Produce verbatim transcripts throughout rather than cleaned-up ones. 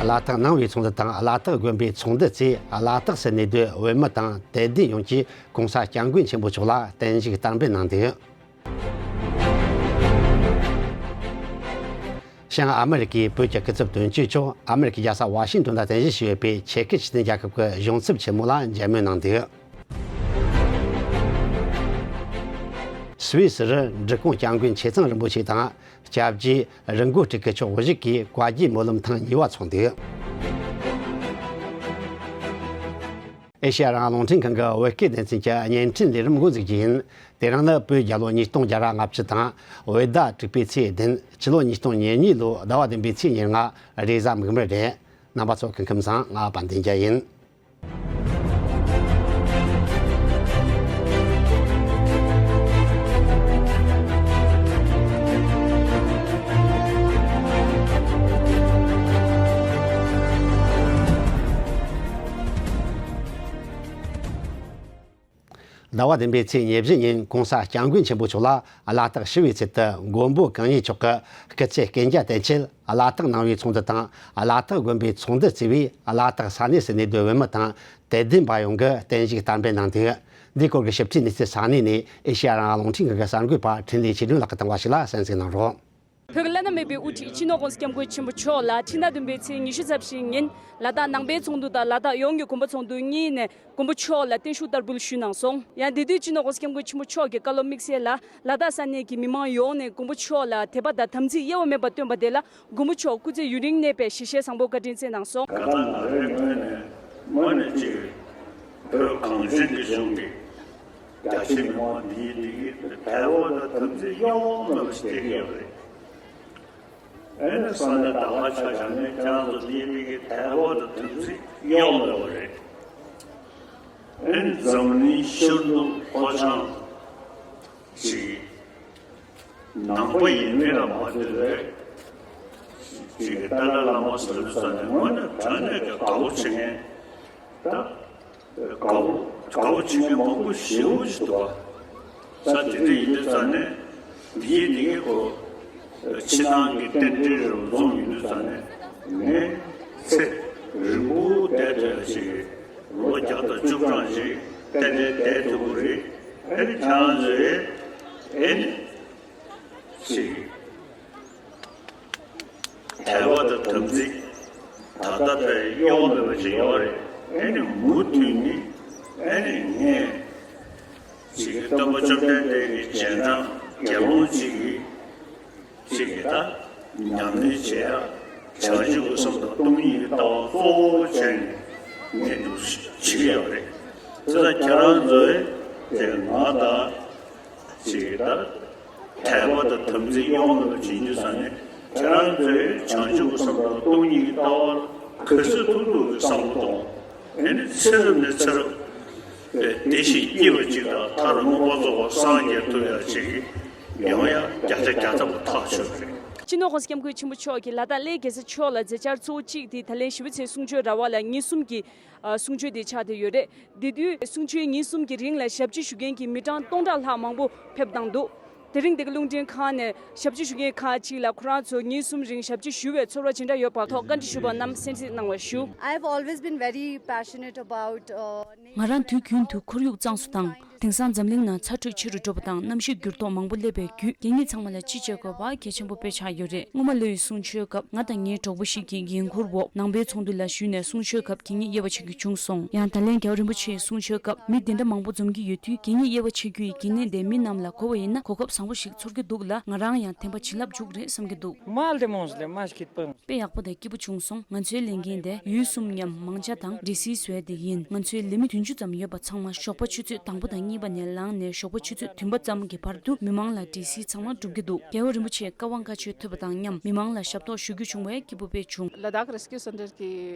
ལ་དྭགས་ནང་པའི་ཚོགས་འདུ་དང་ལ་དྭགས་དགོན་པའི་ཚོགས་འདུ་བཅས་ལ་དྭགས་སུ་གནས་སྡོད་བོད་མི་དང་དད་ལྡན་ཡོངས་ཀྱིས་༸གོང་ས་༸སྐྱབས་མགོན་ཆེན་པོ་མཆོག་ལ་བརྟན་བཞུགས་དམ་པོར་གནང་འདུག་བྱང་ཨ་མི་རི་ཀའི་བོད་ཀྱི་སྐུ་ཚབ་དོན་གཅོད་མཆོག་ཨ་མི་རི་ཀའི་རྒྱལ་ས་ཝ་ཤིང་ཏོན་ལ་རྟེན་གཞི་བྱས་ཡོད་པའི་ཆེ་ཁུལ་སྤྱི་མཐུན་རྒྱལ་ཁབ་ཀྱི་གཞུང་ཚབ་ཆེན་མོ་ལ་མཇལ་མོལ་གནང་འདུག་སུད་སི་རུ་འབྲི་གུང་༸སྐྱབས་མགོན་ཆེ་ཚང་རིན་པོ་ཆེ་དང་། སྐྱབས་རྗེ་རི་མགོ་སྤྲུལ་སྐུ་མཆོག་བཞུགས་ཀྱིས་བཀའ་བརྒྱུད་སྨོན་ལམ་ཐེངས་གཉིས་པ་ཚོགས་འདུག་ཨེ་ཤེ་ཡ་རང་དབང་རླུང་འཕྲིན་ཁང་གི་བོད་སྐད་སྡེ་ཚན་གྱི་བརྙན་འཕྲིན་ལས་རིམ་འགོ་འཛུགས་རྒྱུ་ཡིན། དེ་རིང་ནི་བོད་རྒྱལ་ལོ་ཉིས་སྟོང་བརྒྱ་ར་ལྔ་བཅུ་དང་བོད་ཟླ་དྲུག་པའི་ཚེས་བདུན། ཕྱི་ལོ་ཉིས་སྟོང་ཉེར་གཉིས་ལོའི་ཟླ་བ་བདུན་པའི་ཚེས་ཉེར་ལྔ། རེས་གཟའ་མིག་དམར་རེད། རྣམ་པ་ཚོ་སྐུ་ཁམས་བཟང་། ང་དཔལ་ལྡན་རྒྱལ་ཡིན། ཟླ་བ་བདུན་པའི་ཚེས་ཉེར་བཞི་ཉིན་༸གོང་ས་༸སྐྱབས་མགོན་ཆེན་པོ་མཆོག་ལ་ལ་དྭགས་ཞི་བའི་ཚལ་དུ་མགོན་པོ་གང་ཉིད་མཆོག་གི་སྐུ་ཚེ་བསྐལ་བརྒྱར་བརྟན་ཆེད་ལ་དྭགས་ནང་པའི་ཚོགས་འདུ་དང་ལ་དྭགས་དགོན་པའི་ཚོགས་འདུ་བཅས་པས་ལ་དྭགས་ས་གནས་སུ་གནས་སྡོད་བོད་མི་དང་དད་ལྡན་པ་ཡོངས་ཀྱི་བརྟན་བཞུགས་དམ་པོར་གནང་འདུག་འདིའི་སྐོར་གྱི་ཞིབ་ཕྲའི་གནས་ཚུལ་ས་གནས་ནས་ཨེ་ཤེ་ཡ་རང་དབང་རླུང་འཕྲིན་ཁང་གི་གསར་འགོད་པ་འཕྲིན་ལས་ཆོས་སྒྲོན་ལགས་ཀྱིས་བཏང་བ་ཞིག་ལ་གསན་གཟིགས་གནང་རོགས། བོད་ཀྱི་བླ་ན་མེད་པའི་དབུ་ཁྲིད་སྤྱི་ནོར་༸གོང་ས་༸སྐྱབས་མགོན་ཆེན་པོ་མཆོག་ལ་ཕྱི་ཟླ་བདུན་པའི་ཚེས་ཉི་ཤུ་རྩ་བཞི་ཉིན་ལ་དྭགས་ནང་པའི་ཚོགས་འདུ་དང་ལ་དྭགས་ཡོངས་ཀྱི་དགོན་པ་ཚོགས་འདུ་གཉིས་ནས་མགོན་པོ་མཆོག་ལ་བརྟན་བཞུགས་བསྟར་འབུལ་ཞུས་གནང་སོང་། ཡང་དེ་དུས་སྤྱི་ནོར་༸གོང་ས་༸སྐྱབས་མགོན་ཆེན་པོ་མཆོག་གིས་བཀའ་སློབ་དམིགས་བསལ་ལ་ལ་དྭགས་ས་གནས་ཀྱི་མི་མང་ཡོངས་ནས་མགོན་པོ་མཆོག་ལ་དད་པ་དང་དམ་ཚིག་གཡེལ་བ་མེད་པར་བཏོན་པ་དེ་ལ་མགོན་པོ་མཆོག་སྐུ་ཚེ་ཡུན་རིང་གནས་པའི་ཞལ་བཞེས་བཟང་པོ་བཀའ་དྲིན་སྩལ་གནང་སོང་། ད་ལྟ་ང་རའི་ངོས་ནས་དངོས་གནས་ཅིག་བོད་གངས་ཅན་གྱི་ལྗོངས་ཀྱི་རྒྱ་ཆེའི་མི་མང་འདིའི་འདི་གི་དད་པ་དང་དམ་ཚིག་གཡོ་བ་མེད་པ་ཞིག་སྟེར་གྱི་ཡོད་རེད། ཨེ་ནི་ས་གནས་ད་ག་ཆ་བཞག་ནས་ཁྱེད་རང་ཚོ་འདིའི་མི་གི་དད་པ་དང་དམ་ཚིག་གཡོ་བ་མེད་པ་རེད། ཨེ་ནི་འཛམ་གླིང་ཤར་ནུབ་ལྷོ་བྱང་ཅིག་ནང་པ་ཡིན་མིན་ལ་མ་ལྟོས་པའི་ཅིག་གི་ཏཱ་ལའི་བླ་མ་ཟེར་ས་ནས་དངོས་གནས་དྲང་གནས་ཀྱི་དགའ་བོ་བྱེད་མཁན་ད། དགའ་བོ་དགའ་བོ་བྱེད་མཁན་མང་པོ་ཞེ་པོ་ཅིག་འདུག་བ། ས་དེ་འདྲ་ཡིན་དུས་ཙང་ནས་འདིའི་འདི་གའི་གོ་ཕྱི་ནང་གི་རྟེན་འབྲེལ་རུ་འཛོམས་ཡིན་དུས་ཙང་ནས་ངས་ཚེ་རིང་པོ་བསྡད་ཐུབ་ཡ་ཅིག་ལོ་བརྒྱ་དང་བཅུ་གྲངས་ཅིག་རྟེན་འབྲེལ་བསྡད་ཐུབ་ཀྱི་རེད། ཨེ་ནི་ཁྱེད་རང་ཚོས་ཨེ་ནི་ཅིག་དད་པ་དང་དམ་ཚིག་ད་ལྟ་དཔེ་གཡོ་བ་མེད་པ་ཅིག་ཡོད་རེད། ཨེ་ནི་མུ་མཐུད་ནས་ཨེ་ནི་ངས་ཅིག་གི་སྟོན་པ་བཅོམ་ལྡན་འདས་ཀྱི་རྗེས་འབྲང་དགེ་སློང་ཅིག་གིས་ཅིག་གི་ད་ཉམས་ལེན་བྱེད་ཡ་བྱང་ཆུབ་ཀྱི་སེམས་དང་སྟོང་ཉིད་ཀྱི་ལྟ་བ་གཙོ་བོ་བྱས་ནས་ངས་འདུག་བྱེད་ཀྱི་ཡོད་རེད། དེ་ལ་ཁྱེད་རང་ཚོས་དེ་ང་དང་ཅིག་གི་ད། དད་པ་དང་དམ་ཚིག་གཡོ་བ་མེད་པ་བྱེད་རྒྱུ་ཟེར་ནས་ཁྱེད་རང་ཚོས་བྱང་ཆུབ་ཀྱི་སེམས་དང་སྟོང་ཉིད་ཀྱི་ལྟ་བར་ག་ཚོད་ཐུབ་ཐུབ་ཀྱི་བསམ་བློ་གཏོང་། ཨེ་ནི་ཚེ་རབས་ནས་ཚེ་རབས་བདེ་ཞིང་སྐྱིད་པ་ཅིག་དང་མཐར་མངོན་པར་རྫོགས་པར་སངས་རྒྱས་ཐུབ་ཡག་ཅིག་ཡོང་ཡག་བརྒྱ་ཆ་བརྒྱ་ཐམ་པ་ཐག་ཆོད་པ་རེད། སྤྱི་ནོར་༸གོང་ས་༸སྐྱབས་མགོན་ཆེན་པོ་མཆོག་གིས་ལ་དྭགས་གླེ་རྒྱལ་ས་མཆོག་ལ་མཛད་འཆར་གཙོ་བོ་གཅིག་དེ་ད་ལན་ཞི་བའི་ཚལ་གསུང་ཆོས་ར་བ་ལ་ཉིན་གསུམ་གྱི་གསུང་ཆོས་དེ་ཆགས་བསྡད་ཡོད་རེད། དེ་དུས་གསུང་ཆོས་ཉིན་གསུམ་གྱི་རིང་ལ་ཞབས་ཕྱི་ཞུ་མཁན་གྱི་མི་གྲངས་སྟོང་ཕྲག་ལྷག་མང་པོ་ཕེབས་བཏང་འདུག་དེ་རིང་འདི་ག་རླུང་འཕྲིན་ཁང་ནས་ཞབས་ཕྱི་ཞུ་མཁན་ཁག་ཅིག་ལ་ཁོ་རང་ཚོ་ཉིན་གསུམ་རིང་ཞབས་ཕྱི་ཞུ་བའི་ཚོར་བ་ཇི་འདྲ་ཡོད་པ་ཐོག་བཀའ་འདྲི་ཞུས་པ་རྣམས་གསན་གཟིགས་གནང་བ་ཞུ། I've always been very passionate about, uh, ང་རང་དུས་རྒྱུན་དུ་ཁོར་ཡུག་གཙང་བཟོ་དང་། དེང་སང་འཛམ་གླིང་ནང་ཚ་དྲོད་ཆེ་རུ་འགྲོ་བ་དང་གནམ་གཤིས་འགྱུར་ལྡོག་མང་པོ་སླེབས་པའི་བརྒྱུད་རྒྱལ་ངེས་ཚང་མ་ལ་ཅི་བྱེད་དགོས་པ་གལ་ཆེན་པོ་དཔེ་ཆགས་ཡོད་རེད། སྔོན་མ་ལོ་ཡི་གསུང་ཆོས་སྐབས་ང་དང་ངའི་གྲོགས་པོ་ཞིག་གིས་འགན་འཁུར་འོག་ནང་པའི་ཚོགས་འདུ་ལ་ཞུགས་ནས་གསུང་ཆོས་སྐབས་དགེ་བསྙེན་དབྱེ་བ་ཕྱེ་རྒྱུ་བྱུང་སོང་། ཡང་ད་ལན་རྒྱལ་བ་རིན་པོ་ཆེའི་གསུང་ཆོས་སྐབས་མི་དེ་འདྲ་མང་པོ་འཛོམས་ཀྱི་ཡོད་དུས་དགེ་བསྙེན་དབྱེ་བ་ཕྱེ་རྒྱུ་ཡི་འགན་ལེན་དེ་མི་རྣམས་ལ་གོ་བ་ཡིན་ན་གོ་སྐབས་བཟང་པོ་ཞིག་ཚོར་གྱི་འདུག་ལ། ང་རང་ཡང་དེ་འདྲ་བྱིན་རླབས་འཇུག་རེད་བསམ་གྱི་འདུག Mal de mons le mas kit pam. དཔེ་ཡག་པོ་དང་སྐྱིད་པོ་བྱུང་སོང་། ང་ཚོའི་ལས་འགན་དེ་ཡུལ་གསུམ་མཉམ་མང་ཇ་དང་འབྲས་སིལ་བཟོ་ཡ་དེ་ཡིན། ང་ཚོའི་ལས་མི་བདུན་ཅུ་ཙམ་ཡོད་པ་ཚང་མ་ཞོགས་པ་ཆུ་ཚོད་དང་པོ་དང་གཉིས་པ་ནས་ལངས་ནས་ཞོགས་པ་ཆུ་ཚོད་བདུན་པ་ཙམ་གྱི་བར་དུ་མི་མང་ལ་འབྲས་སིལ་ཚང་མ་སྒྲུབ་ཀྱི་འདུག་རྒྱལ་བ་རིན་པོ་ཆེའི་བཀའ་དབང་བཀའ་ཆོས་ཐོས་པ་དང་མཉམ་མི་མང་ལ་ཞབས་ཏོག་ཞུ་རྒྱུ་བྱུང་བས་སྐྱིད་པོ་དཔེ་བྱུང་། Ladakh Rescue Center གི་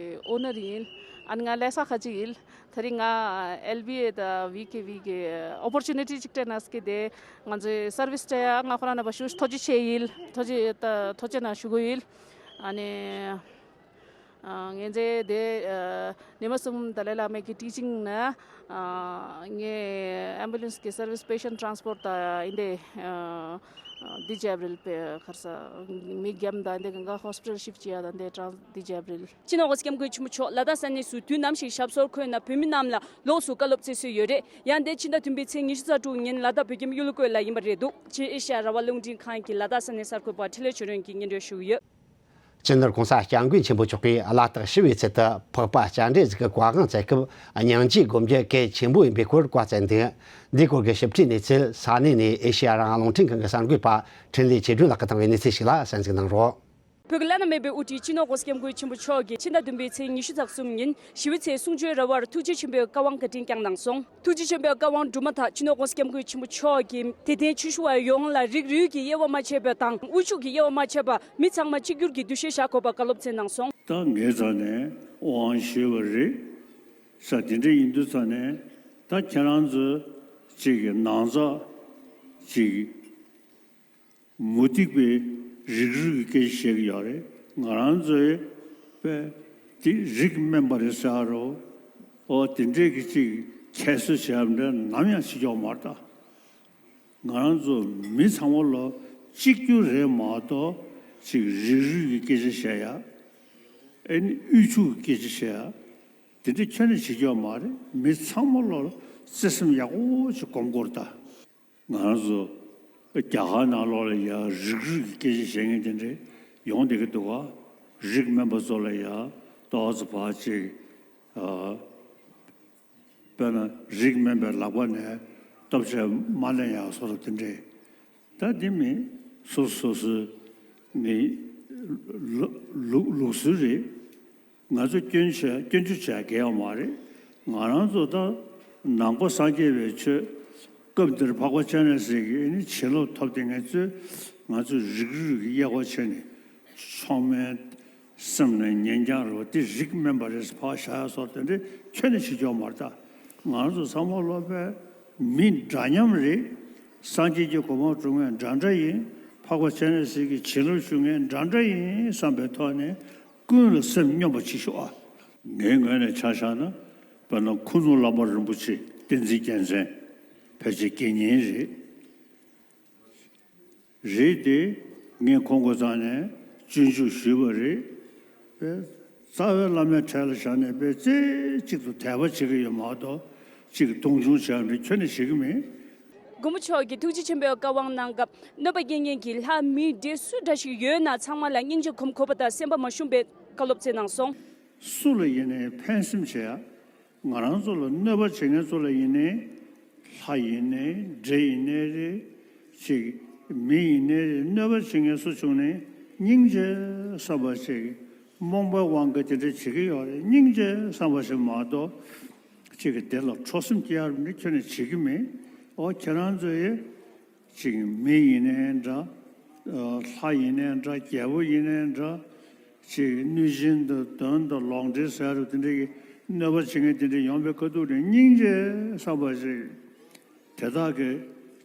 ཨོ་ནར་ཡིན། ཨ་ནི་ང་ལས་ས་ཁ་ཅིག་ཡིན། དེ་རིང་ང་ཨེལ་བི་ཨེ་དང་བི་ཀེ་བི་གི་ཨོ་པོར་ཅུ་ནི་ཊི་ཅིག་སྤྲད་གནང་གི་དེ་ང་ཚོའི་སར་བིས་སྤྲད་ཡ་ང་ཁོ་རང་ནང་པ་ཞུ་ཐུགས་རྗེ་ཆེ་ཡིན། ཐུགས་རྗེ་ད་ཐུགས་རྗེ་གནང་ཞུ་གི་ཡིན། ཨ་ནི་ཨ་ངས་ཚེ་དེ་ཨ་ཉི་མ་གསུམ་ཏཱ་ལའི་བླ་མའི་གི་ཊི་ཅིང་ནང་ཨ་ངས་ཨེམ་བུ་ལེན་སི་གི་སར་བིས་པེ་ཤན་ཊི་ཊི་རན་སི་པོར་ཊི་དང་ཨིན་དེ་ཨ་ འདི་བརྒྱབ་རེད། པའི་ཁར་ས་མི་རྒྱབ་དང་འདི་གང་ག་ཧོ་སི་པི་ཊལ་ཤིབ་བྱེད་ཡ་དང་འདི་གྲངས་འདི་བརྒྱབ་རེད། སྤྱི་ནོར་༸གོང་ས་༸སྐྱབས་མགོན་ཆེན་པོ་མཆོག་ལ་དྭགས་ས་གནས་སུ་དུས་ནམ་ཞིག་ཞབས་སོར་འཁོད་ན་བོད་མི་རྣམས་ལ་ལོགས་སུ་བཀའ་སློབ་སྩལ་སྲོལ་ཡོད་རེད། ཡང་འདི་ཕྱི་ཟླ་བདུན་པའི་ཚེས་ཉི་ཤུ་རྩ་དྲུག་ཉིན་ལ་དྭགས་བོད་ཁྱིམ་གཡུ་ལོ་བཀོད་ལ་ཡིན་པ་རེད་འདུག་ཅེས་ཨེ་ཤ་ཡ་རང་དབང་རླུང་འཕྲིན་ཁང་གི་ལ་དྭགས་ས་གནས་གསར་འགོད་པ་འཕྲིན་ལས་ཆོས་སྒྲོན་གྱིས་སྙན་སྒྲོན་ཞུས་ཡོད། སྤྱི་ནོར་༸གོང་ས་༸སྐྱབས་མགོན་ཆེན་པོ་མཆོག་གིས་ལ་དྭགས་ཞི་བའི་ཆེད་དུ་འཕགས་པ་སྤྱན་རས་གཟིགས་ཀྱི་བཀའ་དབང་བསྩལ་སྐབས་སྙིང་རྗེའི་སྒོམ་རྒྱུ་གལ་ཆེན་པོ་ཡིན་པའི་སྐོར་བཀའ་སྩལ་འདུག་འདིའི་སྐོར་གྱི་ཞིབ་ཕྲའི་གནས་ཚུལ་ས་གནས་ནས་ཨེ་ཤེ་ཡ་རང་དབང་རླུང་འཕྲིན་ཁང་གི་གསར་འགོད་པ་འཕྲིན་ལས་ཆོས་སྒྲོན་ལགས་ཀྱིས་བཏང་བའི་གནས་ཚུལ་ཞིག་ལ་གསན་གཟིགས་གནང་རོགས། བོད་ཀྱི་བླ་ན་མེད་པའི་དབུ་ཁྲིད་སྤྱི་ནོར་༸གོང་ས་༸སྐྱབས་མགོན་ཆེན་པོ་མཆོག་གིས་ཕྱི་ཟླ་བདུན་པའི་ཚེས་ཉི་ཤུ་རྩ་གསུམ་ཉིན་ཞི་བའི་ཚལ་གསུང་ཆོས་ར་བར་ཐུགས་རྗེ་ཆེན་པོའི་བཀའ་དབང་བཀའ་དྲིན་བསྐྱངས་གནང་སོང་། ཐུགས་རྗེ་ཆེན་པོའི་བཀའ་དབང་སྒྲུབ་མ་ཐག་སྤྱི་ནོར་༸གོང་ས་༸སྐྱབས་མགོན་ཆེན་པོ་མཆོག་གིས་དད་ལྡན་ཆོས་ཞུ་བ་ཡོངས་ལ་རིགས་རུས་ཀྱི་དབྱེ་བ་མ་ཕྱེ་བ་དང་དབུལ་ཕྱུག་གི་དབྱེ་བ་མ་ཕྱེ་བར་མི་ཚང་མ་གཅིག་གྱུར་གྱི་འདུ་ཤེས་བཞག་དགོས་པ་བཀའ་སློབ་སྩལ་གནང་སོང་། ད་ངའི་རྩ་ནས་དབང་ཞུས་པ་རེད། ས་དེ་འདྲ་ཡིན་དུས་རྩ་ནས་ད་ཁྱེད་རང་ཚོ་གཅིག་གི་ནང་ཚགས་གཅིག་མུ་སྟེགས་པའི་རིགས་རུས་ཀྱི་སྐད་ཆ་བཤད་ཀྱི་ཡོད་རེད། ང་རང་ཚོའི་པས་དེ་རིགས་དམན་པ་རེད་ཟེར་རོ། ཨོ་དེ་འདྲས་ཀྱི་ཅིག་ཁྱད་གསོད་བྱས་པ་འདྲ་ནམ་ཡང་བྱེད་ཀྱི་ཡོད་མ་རེད་ད། ང་རང་ཚོ་མི་ཚང་མ་ལོ་གཅིག་གྱུར་རེད་མ་གཏོགས་ཅིག་རིགས་རུས་ཀྱི་སྐད་ཆ་བཤད་ཡ། ཨེ་ནི་དབུལ་ཕྱུག་གི་སྐད་ཆ་བཤད་ཡ། དེ་འདྲ་ཁྱོན་ནས་བྱེད་ཀྱི་ཡོད་མ་རེད། མི་ཚང་མ་ལོ་བརྩེ་སེམས་ཡག་པོ་ཅིག་སྒོམ་དགོས་རེད་ད། ང་རང་ཚོ་རྒྱ་གར་ནང་ལོགས་ལ་ཡ་རིགས་རུས་ཀྱི་སྐད་ཆ་བཤད་མཁན་དེ་འདྲས་ཡོང་བསྡད་ཀྱི་འདུག་ག་རིགས་དམན་པ་ཚོ་ལ་ཡ་ཏོག་ཙམ་ཕར་ཅིག་ཨ། དཔེར་ན་རིགས་དམན་པའི་ལག་པ་ནས་སྟོབས་ཆེ་མ་ལེན་ཡག་བཟོ་འདྲ་དེ་འདྲས། ད་འདི་མི་སོ་སོ་སོའི་མི་ལུགས་ལུགས་སྲོལ་རེད། ང་ཚོ་སྐྱོན་ཆ་སྐྱོན་བརྗོད་བྱ་གལ་ཡོད་མ་རེད། ང་རང་ཚོ་ད་ནང་པ་སངས་རྒྱས་པའི་ཆོས་སྐབས་འདིར་འཕགས་པ་སྤྱན་རས་གཟིགས་ཀྱིས་ནི་བྱིན་རླབས་ཐོབ་སྟེ་ང་ཚོས་ང་ཚོའི་རིགས་རུས་ཀྱི་དབྱེ་བ་ཕྱེ་ནས་ཚང་མའི་སེམས་ནས་ཉན་རྐྱང་རེད་བ། འདི་རིགས་དམན་པ་རེད་ཟེར་ཕར་བཞག་ཡ་བཟོ་འདྲ་དེ་འདྲ་ཁྱོན་ནས་བྱེད་ཀྱི་ཡོད་མ་རེད་ད། ང་ཚོ་ཚང་མ་ལོ་པའི་མི་འདྲ་མཉམ་རེད། སངས་རྒྱས་ཀྱི་གོ་འཕང་སྒྲུབ་མཁན་འདྲ་འདྲ་ཡིན། འཕགས་པ་སྤྱན་རས་གཟིགས་ཀྱི་བྱིན་རླབས་ཞུ་མཁན་འདྲ་འདྲ་ཡིན་བསམ་པའི་ཐོག་ནས་ཀུན་ལ་སེམས་སྙོམས་པ་བྱེད་ཤོག་ཨ། ངའི་ངོས་ནས་ཆ་བཞག་ན་དཔེར་ན་ཁུ་ནུ་བླ་མ་རིན་པོ་ཆེ་བསྟན་འཛིན་རྒྱལ་མཚན་ཕལ་ཆེར་དགེ་བསྙེན་རེད། རེད་དེ། ངས་ཁོང་གི་རྩ་ནས་སྤྱོད་འཇུག་ཞུས་པ་རེད། པས་རྩ་བའི་བླ་མའི་གྲས་ལ་བཞག་ནས་པས་རྩེ་གཅིག་ཏུ་དད་པ་བྱེད་ཀྱི་ཡོད་མ་གཏོགས་གཅིག་མཐོང་ཆུང་བྱས་པ་འདྲ་ཁྱོན་ནས་བྱེད་ཀྱི་མེད། མགོན་པོ་མཆོག་གིས་ཐུགས་རྗེ་ཆེན་པོའི་བཀའ་དབང་གནང་སྐབས་གནོད་པ་སྐྱེལ་མཁན་གྱི་ལྷ་མི་འདྲེ་སུ་འདྲ་ཞིག་ཡོད་ན་ཚང་མ་ལ་སྙིང་རྗེ་སྒོམ་དགོས་པ་དང་སེམས་པ་མ་ཞུམ་པའི་བཀའ་སློབ་སྩལ་གནང་སོང་། སུ་ལ་ཡིན་ནའི་ཕན་སེམས་བྱེད་ཡ། ང་རང་ཚོ་ལ་གནོད་པ་བྱེད་མཁན་ཚོ་ལ་ཡིན་ནའི། ལྷ་ཡིན་ནའི་འདྲེ་ཡིན་ནའི་རེད། ཅིག་མི་ཡིན་ནའི་རེད། གནོད་པ་བྱེད་མཁན་སུ་བྱུང་ནའི་སྙིང་རྗེ་བསམ་པ་ཞིག་རྨོངས་པའི་དབང་གིས་དེ་འདྲ་བྱེད་ཀྱི་ཡོད་རེད། སྙིང་རྗེ་བསམ་པ་ཞིག་མ་གཏོགས་ཅིག་དེ་ལ་ཁྲོ་སེམས་སྐྱེ་ཡ་རེད་ཁྱོན་ནས་བྱེད་ཀྱི་མེད། ཨོ་ཁྱེད་རང་ཚོ་ཡི། ཅིག་མི་ཡིན་ནའི་འདྲ། ལྷ་ཡིན་ནའི་འདྲ། རྒྱལ་པོ་ཡིན་ནའི་འདྲ། ཅིག་གནོད་སྦྱིན་དང་གདོན་དང་ལོག་འདྲེ་ཟེར་རུ་དེ་འདྲ་གི་གནོད་པ་བྱེད་མཁན་དེ་འདྲ་ཡོང་པའི་ཁ་ཐུག་ནས་སྙིང་རྗེ་བསམ་པ་ཞིག་དེ་དག་གི་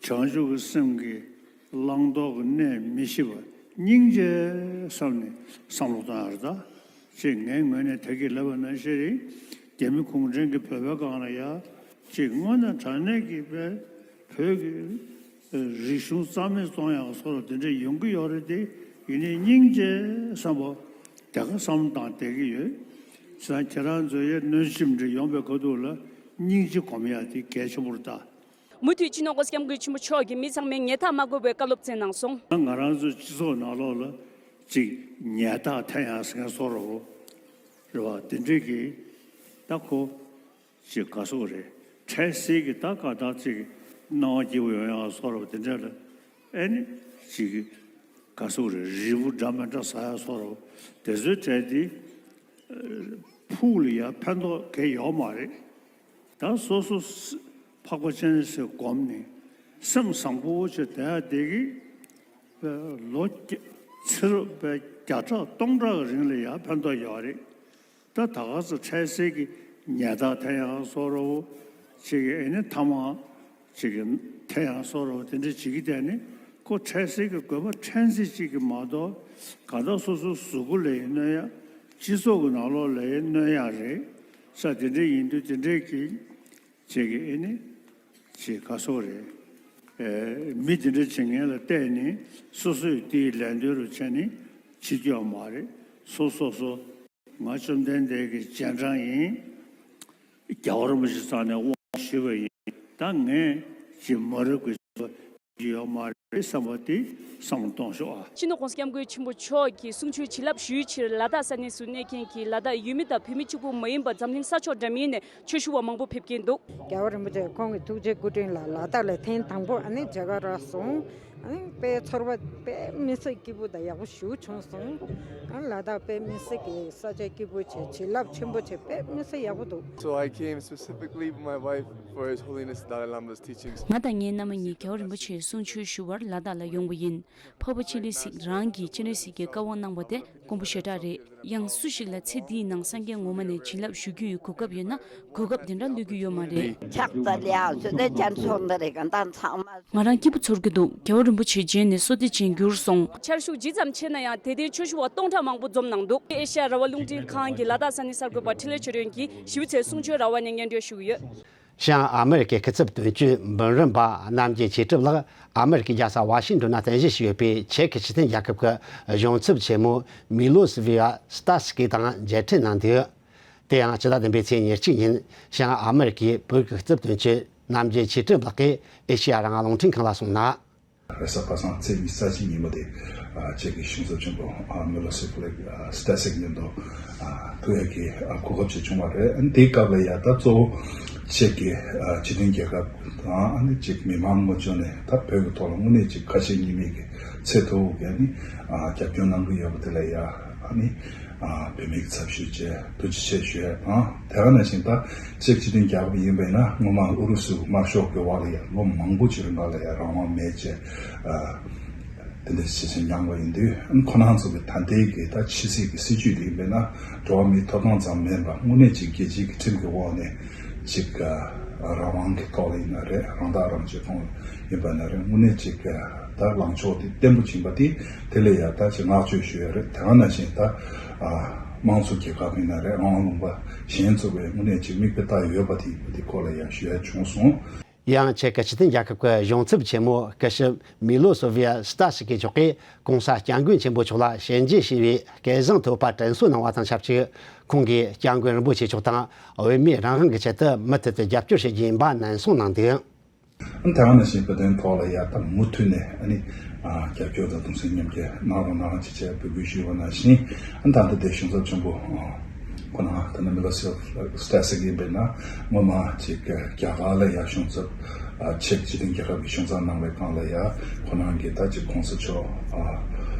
བྱང་ཆུབ་ཀྱི་སེམས་ཀྱི་བླང་དོར་གྱི་གནས་མི་ཤེས་པ་སྙིང་རྗེ་བསམ་ནས་བསམ་བློ་གཏོང་ཡ་རེད་ད། ཅེས་ངའི་ངོས་ནས་ད་གིན་ལབ་པ་ནང་བཞིན་རེད། རྒྱ་མི་གུང་ཁྲན་གྱིས་བོད་པའི་སྒང་ལ་ཡ་ཅིག་དངོས་གནས་དྲང་གནས་ཀྱི་བོད་བོད་ཀྱི་རིག་གཞུང་རྩ་མེད་གཏོང་ཡག་སོགས་དེ་འདྲ་ཡོང་གི་ཡོད་རེད་དེ། ཡིན་ནའི་སྙིང་རྗེ་བསམ་པ་དེ་ག་བསམ་བློ་བཏང་བསྡད་ཀྱི་ཡོད། བྱས་ཙང་ཁྱེད་རང་ཚོ་ཡ་གནོན་ཤུགས་འདྲ་ཡོང་པའི་ཁ་ཐུག་ལ་སྙིང་རྗེ་སྒོམ་ཡག་དེ་གལ་ཆེན་པོ་རེད་ད། མུ་མཐུད་སྤྱི་ནོར་༸གོང་ས་༸སྐྱབས་མགོན་ཆེན་པོ་མཆོག་གིས་མི་ཚང་མས་ཉལ་ཐག་མ་དགོས་པའི་བཀའ་སློབ་སྩལ་གནང་སོང་། ང་རང་ཚོའི་སྤྱི་ཚོགས་ནང་ལོགས་ལ་ཅིག་ཉལ་ཐག་འཐེན་ཡག་ཟེར་མཁན་བཟོ་འདྲ་བོ་རེད་བ། དེ་འདྲས་ཀྱི་ད་ཁོ་ཅིག་ག་ཟེར་དགོས་རེད། འཕྲལ་སེལ་གྱི་ད་ག་ད་ཅིག་སྣང་བ་སྐྱིད་པོ་ཡོང་ཡག་བཟོ་འདྲ་བོ་དེ་འདྲས་ལ་ཨེ་ནི་ཅིག་ག་ཟེར་དགོས་རེད། རིལ་བུ་འདྲ་མི་འདྲ་ཟ་ཡག་བཟོ་འདྲ་བོ་དེ་ཚོའི་གྲས་དེ། ཕུགས་ལ་ཡ་ཕན་ཐོགས་གང་ཡོད་མ་རེད། ད་སོ་སོ་འཕགས་པ་སྤྱན་རས་གཟིགས་སྒོམ་ནས་སེམས་བཟང་པོ་བྱས་བསྡད་ཡ་དེ་གིས་ལོ་བརྒྱ་ཚེ་རབས་བརྒྱ་ཕྲག་སྟོང་ཕྲག་གི་རིང་ལ་ཡ་ཕན་ཐོགས་ཡོད་རེད། ད་ད་ག་ཚོད་འཕྲལ་སེལ་གྱི་ཉལ་ཐག་འཐེན་ཡག་བཟོ་འདྲ་བོ་ཅིག་གི་ཨེ་ནི་ཐ་མག་ཅིག་གི་འཐེན་ཡག་བཟོ་འདྲ་བོ་དེ་འདྲ་བྱེད་ཀྱི་བསྡད་ནས་ཁོ་འཕྲལ་སེལ་གྱི་དགོས་པ་ཕྲན་ཚེགས་ཅིག་གི་མ་གཏོགས་གང་ལྟར་སོ་སོའི་གཟུགས་པོ་ལ་ཡང་གནོད་ཡག་སྤྱི་ཚོགས་ཀྱི་ནང་ལོགས་ལ་ཡང་གནོད་ཡག་རེད། ས་དེ་འདྲ་ཡིན་དུས་དེ་འདྲའི་གི་ཅིག་གི་ཨེ་ནི་ཅིག་ག་ཟེར་དགོས་རེད། མི་དེ་འདྲ་བྱེད་མཁན་ལ་བལྟས་ནས་སོ་སོས་དེའི་ལན་ལྡོན་རུ་བྱས་ནས་བྱེད་རྒྱུ་ཡོད་མ་རེད། སོ་སོ་སོ། ང་བཅོམ་ལྡན་འདས་ཀྱི་རྗེས་འབྲང་ཡིན། རྒྱལ་བ་རིན་པོ་ཆེ་རྩ་ནས་དབང་ཞུས་པ་ཡིན། ད་ངས་ཅི་མ་རབས་ཀྱི་བྱེད་ཡོད་མ་རེད་བསམ་པ་དེ་བསམ་བློ་གཏོང་ཤོག་ཨ། སྤྱི་ནོར་༸གོང་ས་༸སྐྱབས་མགོན་ཆེན་པོ་མཆོག་གིས་གསུང་ཆོས་བྱིན་རླབས་ཞུ་ཡུལ་ཕྱིར་ལ་དྭགས་ས་གནས་སུ་གནས་མཁན་གྱི་ལ་དྭགས་ཡུལ་མི་དང་བོད་མི་གཅིག་པུ་མ་ཡིན་པ་འཛམ་གླིང་ས་ཕྱོགས་འདྲ་མིན་ནས་ཆོས་ཞུ་བ་མང་པོ་ཕེབས་ཀྱིན་འདུག། རྒྱལ་བ་རིན་པོ་ཆེ་ཁོང་གི་ཐུགས་རྗེ་སྐུ་དྲིན་ལ་ལ་དྭགས་ལ་ཐེངས་དང་པོ་ཨ་ནི་མཇལ་ཁ་རག་སོང་། ཨ་ནི་དཔེ་ཚོར་བ་དཔེ་མི་སྲིད་སྐྱིད་པོ་དང་ཡག་པོ་ཞེ་པོ་བྱུང་སོང་། ཨ་ནི་ལ་དྭགས་དཔེ་མི་སྲིད་ཀྱི་ས་ཆ་སྐྱིད་པོ་བྱས། བྱིན་རླབས་ཆེན་པོ་བྱས། དཔེ་མི་སྲིད་ཡག་པོ་འདུག། So I came specifically with my wife for His Holiness Dalai Lama's teachings. ང་དང་ངའི་མནའ་མ་གཉིས་རྒྱལ་བ་རིན་པོ་ཆེའི་གསུང་ཆོས་ཞུ་བར་ལ་དྭགས་ལ་ཡོང་བ་ཡིན། འཕགས་པ་སྤྱན་རས་གཟིགས་རང་གིས་སྤྱན་རས་གཟིགས་ཀྱི་བཀའ་དབང་གནང་བ་དེ་དཀོན་པོ་ཞེ་དྲག་རེད། ཡང་སུ་ཞིག་ལ་ཚེ་འདིའི་ནང་སངས་རྒྱས་ངོ་མ་ནས་བྱིན་རླབས་ཞུ་རྒྱུ་ཡི་གོ་སྐབས་ཡོད་ན་གོ་སྐབས་དེ་འདྲ་བློས་རྒྱུ་ཡོད་མ་རེད། ཕྱག་འཚལ་ཡག་ཚོད་ལྟ་ཅན་ཚོགས་འདུ་རེ་གང་དང་ཚང་མ། ང་རང་སྐྱིད་པོ་ཚོར་གྱི་འདུག། རྒྱལ་བ་རིན་པོ་ཆེ་མཇལ་ནས་བསོད་བདེ་ཅན་གྱུར་སོང་། ཆར་ཤུགས་ཇི་ཙམ་ཆེ་ན་ཡང་དད་ལྡན་ཆོས་ཞུ་བ་སྟོང་ཕྲག་མང་པོ་འཛོམས་གནང་འདུག། ཨེ་ཤ་ཡ་རང་དབང་རླུང་འཕྲིན་ཁང་གི་ལ་དྭགས་ས་གནས་གསར་འགོད་པ་འཕྲིན་ལས་ཆོས་སྒྲོན་གྱིས་ཞིབ་ཚད་གསུང་ཆོས་ར་བ་ནས་སྙན་སྒྲོན་ཞུས་ཡོད། བྱང་ཨ་མེ་རི་ཀའི་སྐུ་ཚབ་དོན་གཅོད་འབུམ་རམས་པ་རྣམ་རྒྱལ་ཆོས་གྲུབ་ལགས་ཨ་མེ་རི་ཀའི་རྒྱལ་ས་ཝ་ཤིང་ཏོན་ན་རྟེན་གཞི་བྱས་ཡོད་པའི་ཅེཀ་སྤྱི་མཐུན་རྒྱལ་ཁབ་ཀྱི་གཞུང་ཚབ་ཆེན་མོ་མི་ལོ་སི་ཝི་ཡ་སི་ཏཱ་སི་ཀི་དང་མཇལ་འཕྲད་གནང་འདུག། དེ་ཡང་ཕྱི་ཟླ་བདུན་པའི་ཚེས་ཉེར་གཅིག་ཉིན་བྱང་ཨ་མེ་རི་ཀའི་བོད་ཀྱི་སྐུ་ཚབ་དོན་གཅོད་རྣམ་རྒྱལ་ཆོས་གྲུབ་ལགས་ཀྱིས་ཨེ་ཤེ་ཡ་རང་དབང་རླུང་འཕྲིན་ཁང་ལ་གསུངས་ན། རེས་གཟའ་པ་སངས་ཚེས་ཉི་ཤུ་རྩ་གཅིག་ཉིན་མོ་དེ་ཨ་ཅེཀ་གི་གཞུང་ཚབ་ཆེན་པོ་ཨ་མི་ལོ་སི་ཝི་ཡ་སི་ཏཱ་སི་ཀི་མཉམ་དུ་ཨ་ཐུག་ཡག་གི་ཨ་གོ་སྐབས་ཅིག་བྱུང་བ་རེད། ཨ་ནི་དེའི་སྐབས་ལ་ཡ་ད་གཙོ་བོ་ཅེཀ་གི་ཨ་སྤྱི་མཐུན་རྒྱལ་ཁབ་དང་ཨ་ནི་ཅེཀ་མི་མང་ངོས་ཕྱོགས་ནས་ད་བོད་ཀྱི་ཐོག་ལ་དངོས་གནས་ཅིག་ཁ་ཞེ་གཉིས་མེད་ཀྱི་ཚད་མཐོ་བོ་གི་ཨ་ནི་ཨ་རྒྱབ་སྐྱོར་གནང་གི་ཡོད་པ་དེ་ལ་ཡ་ཨ་ནི་ཨ་བོད་མིའི་ཚབ་ཞུས་བྱས་ཐུགས་རྗེ་ཆེ་ཞུ་ཡ་དང་། དེ་ག་ནང་བཞིན་ད་ཅེཀ་སྤྱི་མཐུན་རྒྱལ་ཁབ་ཡིན་པས་ན་སྔོན་མ་ཨུ་རུ་སུ་དམར་ཤོག་གི་འོག་ལ་ཡ་ལོ་མང་པོ་ཅིག་རིང་ག་ལ་ཡ་རང་དབང་མེད་བྱས་ཨ་དེ་འདྲ་ཞེ་ཅིག་མྱངས་པ་ཡིན་དུས། ཁོ་རང་ཚོ་གི་ད་ལྟའི་གི་ད་ཕྱི་སྲིད་ཀྱི་སྲིད་ཇུས་དེ་ཡིན་པས་ན་འགྲོ་བ་མིའི་ཐོབ་ཐང་ཙམ་མིན་པར་དངོས་གནས་ཅིག་རྒྱལ་སྤྱིའི་གི་ཁྲིམས་ཀྱི་འོག་ནས་ཅིག་ཨ་རང་དབང་གི་ཐོག་ལ་ཡིན་ན་རེད། རང་ཐག་རང་གཅོད་ཐོག་ཡིན་པ་ན་རེད། དངོས་གནས་ཅིག་ད་ལངས་ཕྱོགས་དེ་བརྟན་པོ་ཕྱིན་པ་དེ་དེ་ལ་ཡ་ད་ཅིག་བསྔགས་བརྗོད་ཞུ་ཡ་རེད། དེ་ག་ནང་བཞིན་ད་ཨ་དམངས་གཙོ་རྒྱལ་ཁབ་ཡིན་ན་རེད། ཨང་ལུང་པ་གཞན་ཚོ་བས་དངོས་གནས་ཅིག་མིག་དཔེ་ལྟ་ཡོད་པ་དེ་ཡིན་པ་དེ་སྐོར་ལ་ཡ་ཞུ་ཡ་བྱུང་སོང་། ཡང་ཅེཀ་སྤྱི་མཐུན་རྒྱལ་ཁབ་ཀྱི་གཞུང་ཚབ་ཆེན་མོ་སྐུ་ཞབས་མི་ལོ་སོ་ཝི་ཡ་སི་ཏཱ་སི་ཀི་མཆོག་གིས་གོང་ས་སྐྱབས་མགོན་ཆེན་པོ་མཆོག་ལ་ཞལ་མཇལ་ཞུས་པའི་སྐལ་བཟང་ཐོབ་པར་དྲན་གསོ་གནང་བ་དང་ཆབས་ཅིག། ཁོང་གིས་སྐྱབས་མགོན་རིན་པོ་ཆེ་མཆོག་དང་བོད་མིའི་རང་དབང་གི་ཆེད་དུ་མུ་མཐུད་དུ་རྒྱབ་སྐྱོར་བྱེད་རྒྱུ་ཡིན་པ་ནན་གསུངས་གནང་འདུག། ཨ་ནི་ད་ག་ནང་བཞིན་བོད་དོན་ཐོག་ལ་ཡ་ད་མུ་མཐུད་ནས་ཨ་ནི་ཨ་རྒྱབ་སྐྱོར་དང་གདུང་སེམས་མཉམ་སྐྱེད་གནང་རོགས་གནང་ཅེས་བཅས་འབོད་སྐུལ་ཞུས་པ་ནང་བཞིན། ཨ་ནི་ད་ལྟ་དེ་གཞུང་ཚབ་ཆེན་པོ་ཨ་ཁོ་ན་ད་ནི་མི་ལོ་སི་ཝི་ཡ་སི་ཏཱ་སི་ཀི་ཡིན་པས་ན་སྔོན་མ་ཅིག་རྒྱ་གར་ལ་ཡ་གཞུང་ཚབ་ཨ་ཅེཀ་སྤྱི་མཐུན་རྒྱལ་ཁབ་ཀྱི་གཞུང་ཚབ་གནང་བའི་སྒང་ལ་ཡ་ཁོ་རང་གིས་ད་ཅིག་གོང་ས་མཆོག་ཨ་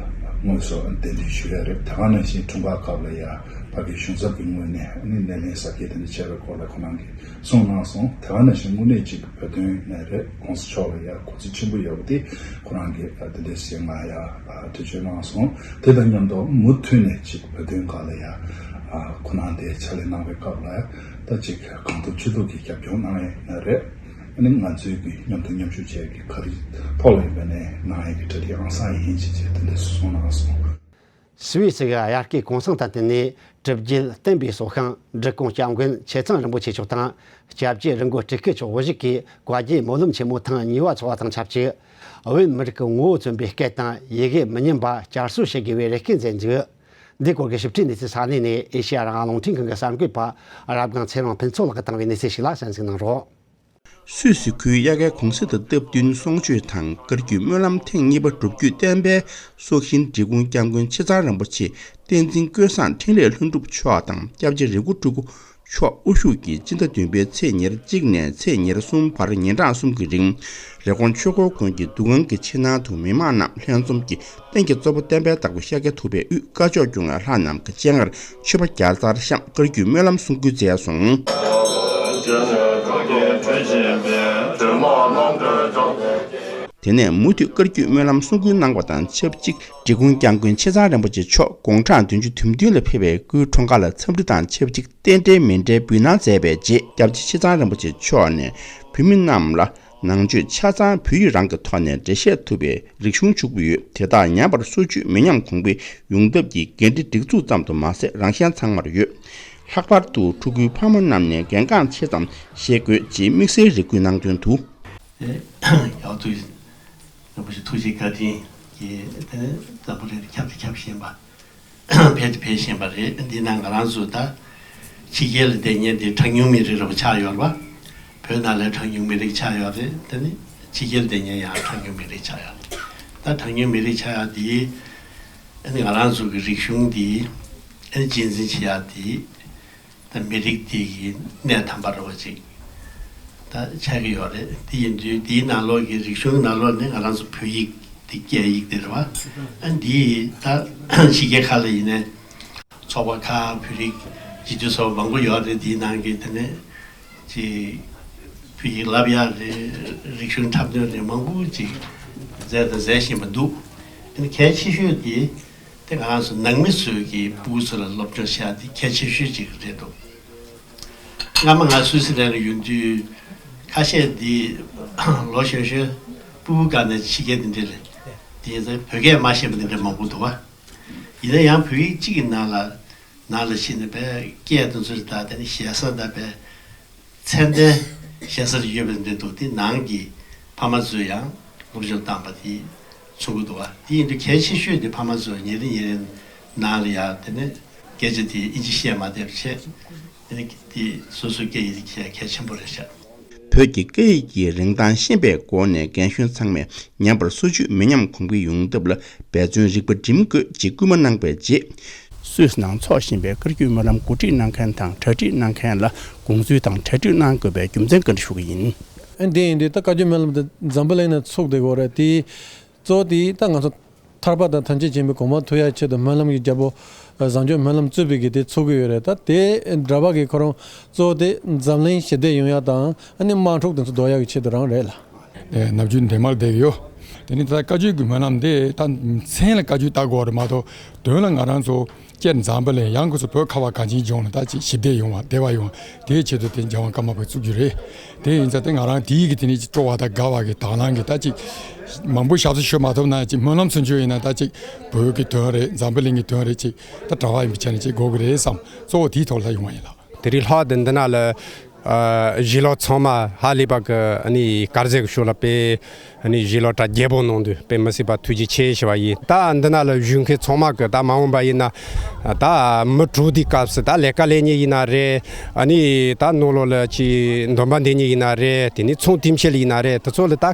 དངོས་སུ་གདན་འདྲེན་ཞུ་ཡ་རེད། ད་ག་ནང་བཞིན་འཁྲུངས་སྐར་སྐབས་ལ་ཡ་ཕ་གི་གཞུང་ཚབ་ཀྱི་ངོས་ནས་ཨ་ནི་སྣེ་ལེན་གཟབ་རྒྱས་དེ་འདྲ་བྱས་པའི་སྐོར་ལ་ཁོ་རང་གིས་གསུངས་གནང་སོང་། དེ་ག་ནང་བཞིན་དངོས་གནས་ཅིག་བོད་དོན་ནས་རེད། གོང་ས་མཆོག་ལ་ཡ་གུས་བརྩི་ཆེན་པོ་ཡོད་པ་དེ་ཁོ་རང་གིས་ཨ་དེ་འདྲ་ཞིག་ང་ཡ་ཨ་འགྲེལ་བརྗོད་གནང་སོང་། དེ་དང་མཉམ་དུ་མུ་མཐུད་ནས་ཅིག་བོད་དོན་སྒང་ལ་ཡ་ཨ་ཁོ་རང་དེ་ཕྱག་ལས་གནང་བའི་སྐབས་ལ་ད་ཅིག་གང་ཐུབ་ཅི་ཐུབ་ཀྱིས་རྒྱབ་སྐྱོར་གནང་ཡ་ཡིན་ན་རེད། ཨ་ནི་ང་ཚོའི་གི་མཉམ་དུ་མཉམ་ཞུགས་བྱས་ཀྱི་ག་རེ་ཐོག་ལ་ཡིན་པ་ནས་གནང་ཡ་གི་གྲ་སྒྲིག་ཨང་གསར་ཡིན་ཞེས་བྱས་དེ་འདྲ་གསུངས་གནང་སོང་། སུད་སི་གི་དབྱར་ཁའི་གུང་སེང་དང་བསྟུན་ནས་གྲུབ་རྒྱལ་བསྟན་པའི་སྲོག་ཤིང་འབྲི་གུང་སྐྱབས་མགོན་ཆེ་ཚང་རིན་པོ་ཆེ་མཆོག་དང་སྐྱབས་རྗེ་རི་མགོ་སྤྲུལ་སྐུ་མཆོག་བཞུགས་ཀྱིས་བཀའ་བརྒྱུད་སྨོན་ལམ་ཆེན་མོ་ཐེངས་གཉིས་པ་འཚོགས་པ་དང་ཆབས་ཅིག། བོད་མི་རིགས་ཀྱི་ངོ་བོ་མཚོན་པའི་སྐད་དང་ཡི་གེ་མི་ཉམས་པ་བསྐྱར་གསོ་བྱེད་དགོས་པའི་རེ་སྐུལ་མཛད་འདུག། འདིའི་སྐོར་གྱི་ཞིབ་ཕྲའི་གནས་ཚུལ་ས་གནས་ནས་ཨེ་ཤེ་ཡ་རང་དབང་རླུང་འཕྲིན་ཁང་གི་གསར་འགོད་པ་རབ་སྒང་ཚེ་རིང་ཕུན་ཚོགས་ལགས་ཀྱིས་བཏང་བའི་གནས་ཚུལ་ཞིག་ལ་གསན་གཟིགས་གནང་རོགས། སུད་སི་ཁུལ་དབྱར་ཁའི་གུང་སེང་དང་སྟབས་བསྟུན་གསུང་ཆོས་དང་བཀའ་བརྒྱུད་སྨོན་ལམ་ཐེངས་གཉིས་པ་སྒྲུབ་བརྒྱུད་བསྟན་པའི་སྲོག་ཤིང་འབྲི་གུང་སྐྱབས་མགོན་ཆེ་ཚང་རིན་པོ་ཆེ་བསྟན་འཛིན་ཀུན་བཟང་འཕྲིན་ལས་ལྷུན་གྲུབ་མཆོག་དང་སྐྱབས་རྗེ་རི་མགོ་སྤྲུལ་སྐུ་མཆོག་དབུ་བཞུགས་ཀྱིས་སྤྱི་ཟླ་བདུན་པའི་ཚེས་ཉེར་གཅིག་ནས་ཚེས་ཉེར་གསུམ་བར་ཉིན་གྲངས་གསུམ་གྱི་རིང་རི་ཀོན་ཆོས་འཁོར་དགོན་གྱི་འདུ་ཁང་གི་ཕྱི་ནང་དུ་མི་མང་རྣམས་ལྷན་འཛོམས་ཀྱིས་རྟེན་གྱི་གཙོ་བོ་བསྟན་པའི་བདག་པོ་ཤཱཀྱ་ཐུབ་པའི་དབུས་སྐ་ཅོག་སྐྱོང་བའི་ལྷ་རྣམས་ཀྱི་སྤྱན་སྔར་མཆོད་པ་བརྒྱ་རྩར་བཤམས་བཀའ་བརྒྱུད་སྨོན་ལམ་གསུང་བསྐུལ་མཛད་སོང་། དེ་ནས་མུ་མཐུད་བཀའ་བརྒྱུད་སྨོན་ལམ་གསུང་བསྐུལ་གནང་བ་དང་ཆབས་ཅིག་འབྲི་གུང་སྐྱབས་མགོན་ཆེ་ཚང་རིན་པོ་ཆེ་མཆོག་དགུང་གྲངས་བདུན་ཅུ་དོན་བདུན་ལ་ཕེབས་པའི་སྐུའི་འཁྲུངས་སྐར་ལ་འཚམས་འདྲི་དང་ཆབས་ཅིག་རྟེན་འབྲེལ་མཎྜལ་འབུལ་གནང་མཛད་པའི་རྗེས་སྐྱབས་རྗེ་ཆེ་ཚང་རིན་པོ་ཆེ་མཆོག་ནས་བོད་མི་རྣམས་ལ་ནང་ཆོས་ཆ་ཚང་བོད་ཡིག་རང་གི་ཐོག་ནས་འགྲེལ་བཤད་ཐུབ་པའི་རིག་གཞུང་ཕྱུག་པོ་ཡོད། དེ་དག་ཉམས་པར་སོར་ཆུད་མི་ཉམས་གོང་འཕེལ་ཡོང་ཐབས་ཀྱི་འགན་འཁྲི་སྒྲིག་འཛུགས་ཙམ་དུ་མ་ཟད་རང་གཞན་ཚང་མར་ཡོད། ལྷག་པར་དུ་ཕྲུ་གུའི་ཕ་མ་རྣམས་ནས་གལ་འགངས་ཆེ་ཙམ་ཤེས་དགོས་ཅེས་དམིགས་བསལ་རེ་སྐུལ་གནང་དོན་དུ། ཡག་ཐུགས་རིན་པོ་ཆེ་ཐུགས་རྗེ་བཀའ་དྲིན་གྱིས་དེ་ནས་འཛམ་བུ་གླིང་ཁྱབ་དང་ཁྱབ་བཞིན་པ། འཕེལ་དང་འཕེལ་བཞིན་པ་རེད། འདི་ན་ང་རང་ཚོ་ད་ཕྱི་རྒྱལ་ལ་བསྡད་མཁན་དེ་གྲངས་ཉུང་མི་རིགས་རེད་པ་ཆགས་ཡོད་རེད་པ། བོད་ནང་ལ་གྲངས་ཉུང་མི་རིགས་ཆགས་ཡོད་རེད། དེ་ནི་ཕྱི་རྒྱལ་ལ་བསྡད་མཁན་ཡང་གྲངས་ཉུང་མི་རིགས་ཆགས་ཡོད་རེད། ད་གྲངས་ཉུང་མི་རིགས་ཆགས་ཡག་དེ་ཨ་ནི་ང་རང་ཚོ་གི་རིག་གཞུང་དེ་ཨ་ནི་རྒྱུན་འཛིན་བྱེད་ཡག་དེ། ད་མི་རིགས་དེ་གི་གནས་དམ་པ་རེད་པ་ཅིག་ད་ཆགས་ཀྱི་ཡོད་རེད། དེ་ཡིན་དུས་དེའི་ནང་ལོགས་ཀྱི་རིག་གཞུང་ནང་ལོགས་ནས་ང་རང་ཚོ་བོད་ཡིག་དེ་སྐད་ཡིག་དེ་རེད་པ། ཨ་འདི་ད་ཕྱི་རྒྱལ་ཁག་ལ་ཡིན་ནའི་ཚོགས་པ་ཁག་བོད་རིགས་སྤྱི་འཐུས་ཚོགས་མང་པོ་ཡོད་རེད། དེའི་ནང་གི་དེ་ནས་ཅིག་བོད་ཡིག་བསླབ་ཡག་རེད། རིག་གཞུང་འཁྲབ་སྟོན་རེད། མང་པོ་ཅིག་མཛད་དང་མཛད་བཞིན་པ་འདུག་ཨ་ནི་གལ་ཆེ་ཤོས་དེ། དེ་ང་རང་ཚོ་ནང་མི་ཚོས་ཀྱི་སྤུ་གུ་ཚོ་ལ་སློབ་སྦྱོང་བྱེད་ཡག་དེ་གལ་ཆེ་ཤོས་ཅིག་རེད་འདུག་སྔ་མ་ང་སུད་སི་ལན་ལ་ཡོད་དུས་ཁ་ཤས་འདི་ལོ་གཞོན་གཞོན་སྤུ་གུ་སྒང་ནས་ཕྱི་རྒྱལ་འདི་འདྲ་ལ་དེ་ཡིན་ཙང་བོད་སྐད་མ་ཤེས་པ་འདི་འདྲ་མང་པོ་འདུག་བ། ཡིན་ན་ཡང་བོད་ཡིག་གཅིག་གི་ནང་ལ་ནང་ལ་ཕྱིན་ནས་བས་སྐད་དང་ཚུལ་དང་དེ་ནི་ཞེ་ས་དང་བས། ཚད་ལྡན་ཞེ་ས་ཡོད་པའི་འདི་འདུག་དེ་ནང་གི་ཕ་མ་ཚོས་ཡང་སློབ་སྦྱོང་བཏང་པ་དེ་མཚོན་གྱི་འདུག་བ། དེ་ཡིན་དུས་གལ་ཆེ་ཤོས་དེ་ཕ་མ་ཚོས་ཉིན་རེ་ཉིན་རེ་ནང་ལ་ཡང་དེ་ནས་སྐད་ཆ་དེ་ཨིན་ཇི་བཤད་མ་བསྡད་པ་བྱས། དེ་ནས་དེ་སོ་སོའི་སྐད་ཡིག་དེ་གལ་གལ་ཆེན་པོ་རེད་ཤག་བོད་ཀྱི་སྐད་ཡིག་གི་རིན་ཐང་ཤེས་པའི་སྒོ་ནས་རྒན་གཞོན་ཚང་མས་ཉམས་པར་སོར་ཆུད་མི་ཉམས་གོང་འཕེལ་ཡོང་ཐབས་ལ་འབད་བརྩོན་རིག་པ་སྒྲིམ་དགོས་ཅེས་སྐུལ་མ་གནང་བའི་རྗེས། སུད་སི་ནང་འཚོགས་བཞིན་པའི་བཀའ་བརྒྱུད་སྨོན་ལམ་གོ་སྒྲིག་གནང་མཁན་དང་གྲ་སྒྲིག་གནང་མཁན་ལ་དགོངས་ཚུལ་དང་གྲ་སྒྲིག་གནང་དགོས་པའི་རྒྱུ་མཚན་བཀའ་འདྲི་ཞུ་གི་ཡིན། ཨ་འདི་ཡིན་དུས་ད་བཀའ་བརྒྱུད་སྨོན་ལམ་དེ་འཛམ་བུ་གླིང་ནས་ཚུགས་བསྡད་ཡོད་རེད། དེ་གཙོ་བོ་དེ་ད་ང་ཚོ་ཐར་པ་དང་ཐམས་ཅད་མཁྱེན་པའི་གོ་འཕང་ཐོབ་ཡག་ཆེད་དུ་སྨོན་ལམ་གྱི་རྒྱལ་པོ་བཟང་སྤྱོད་སྨོན་ལམ་གཙོས་པའི་གི་དེ་ཚུགས་ཀྱི་ཡོད་རེད། ད་དེ་འདྲ་བ་གི་ཁོ་རང་གཙོ་བོ་དེ་འཛམ་གླིང་ཞི་བདེ་ཡོང་ཡག་དང་ཨ་ནི་དམག་འཁྲུག་དེ་ཚོ་བཟློག་ཡག་གི་ཆེད་དུ་རང་རེད་ལ། ནམ་རྒྱུན་འདན་མ་ལ་བསྡད་ཀྱི་ཡོད། དེ་ནི་ད་བཀའ་བརྒྱུད་ཀྱི་སྨོན་ལམ་དེ་ད་མཚན་ལ་བཀའ་བརྒྱུད་ལྟ་དགོས་རེད་མ་གཏོགས་དོན་ལ་ང་རང་ཚོ་སྤྱིར་འཛམ་བུ་གླིང་ཡང་ཁོ་ཚོ་བོད་ཁ་བ་གངས་ཅན་ལྗོངས་ལ་ད་ཅིག་ཞི་བདེ་ཡོང་བ་བདེ་བ་ཡོང་བ་དེའི་ཆེད་དུ་དེ་རྒྱལ་དབང་ཀརྨ་པས་བཙུགས་རྒྱུ་རེད། དེ་ཡིན་ཙང་དེ་ང་རང་དེའི་གི་དེ་ནི་ཅིག་སྤྲོ་བ་དང་དགའ་བ་གི་དང་བླངས་གི་ད་ཅིག་མང་པོ་ཞབས་སུ་ཞུ་མ་ཐུབ་ན་ཅིག་སྨོན་ལམ་ཚུན་ཆོད་ཡིན་ན་ད་ཅིག་བོད་ཀྱི་དོན་རེད། འཛམ་བུ་གླིང་གི་དོན་རེད། ཅིག་ད་གྲྭ་བ་ཡིན་པའི་ཆ་ནས་ཅིག་དགོས་ཀྱི་རེད་བསམ། གཙོ་བོ་དེའི་ཐོག་ལ་ཡོང་བ་ཡིན་ལགས། དེ་རིང་ལྷག་དེ་འདི་ན་ལ་ཨ་གཞིས་ལུས་ཚང་མ་ཧ་ལས་པ་གི་ཨ་ནི་དཀར་ཟས་ཀྱི་ཤོག་ལ་དཔེ་ཨ་ནི་གཞིས་ལུས་གྲྭ་རྒྱས་པོ་གནང་དུས་དཔེ་མི་སྲིད་པ་ཐུགས་རྗེ་ཆེ་ཞུ་བ་ཡིན། ད་འདི་ན་ལ་བཞུགས་མཁན་ཚང་མ་གི་ད་མ་འོངས་པ་ཡིན་ན་ད་མི་དྲུག་དེའི་སྐབས་སུ་ད་ལས་ཀ་ལས་ཉེ་ཡིན་ན་རེད། ཨ་ནི་ད་ནང་ལོགས་ལ་ཅི་འདོན་པ་འདི་ཉེ་ཡིན་ན་རེད། དེ་ནི་ཚོང་དེ་འཕྱེལ་ཡིན་ན་རེད། དེ་ཚོ་ལ་ད་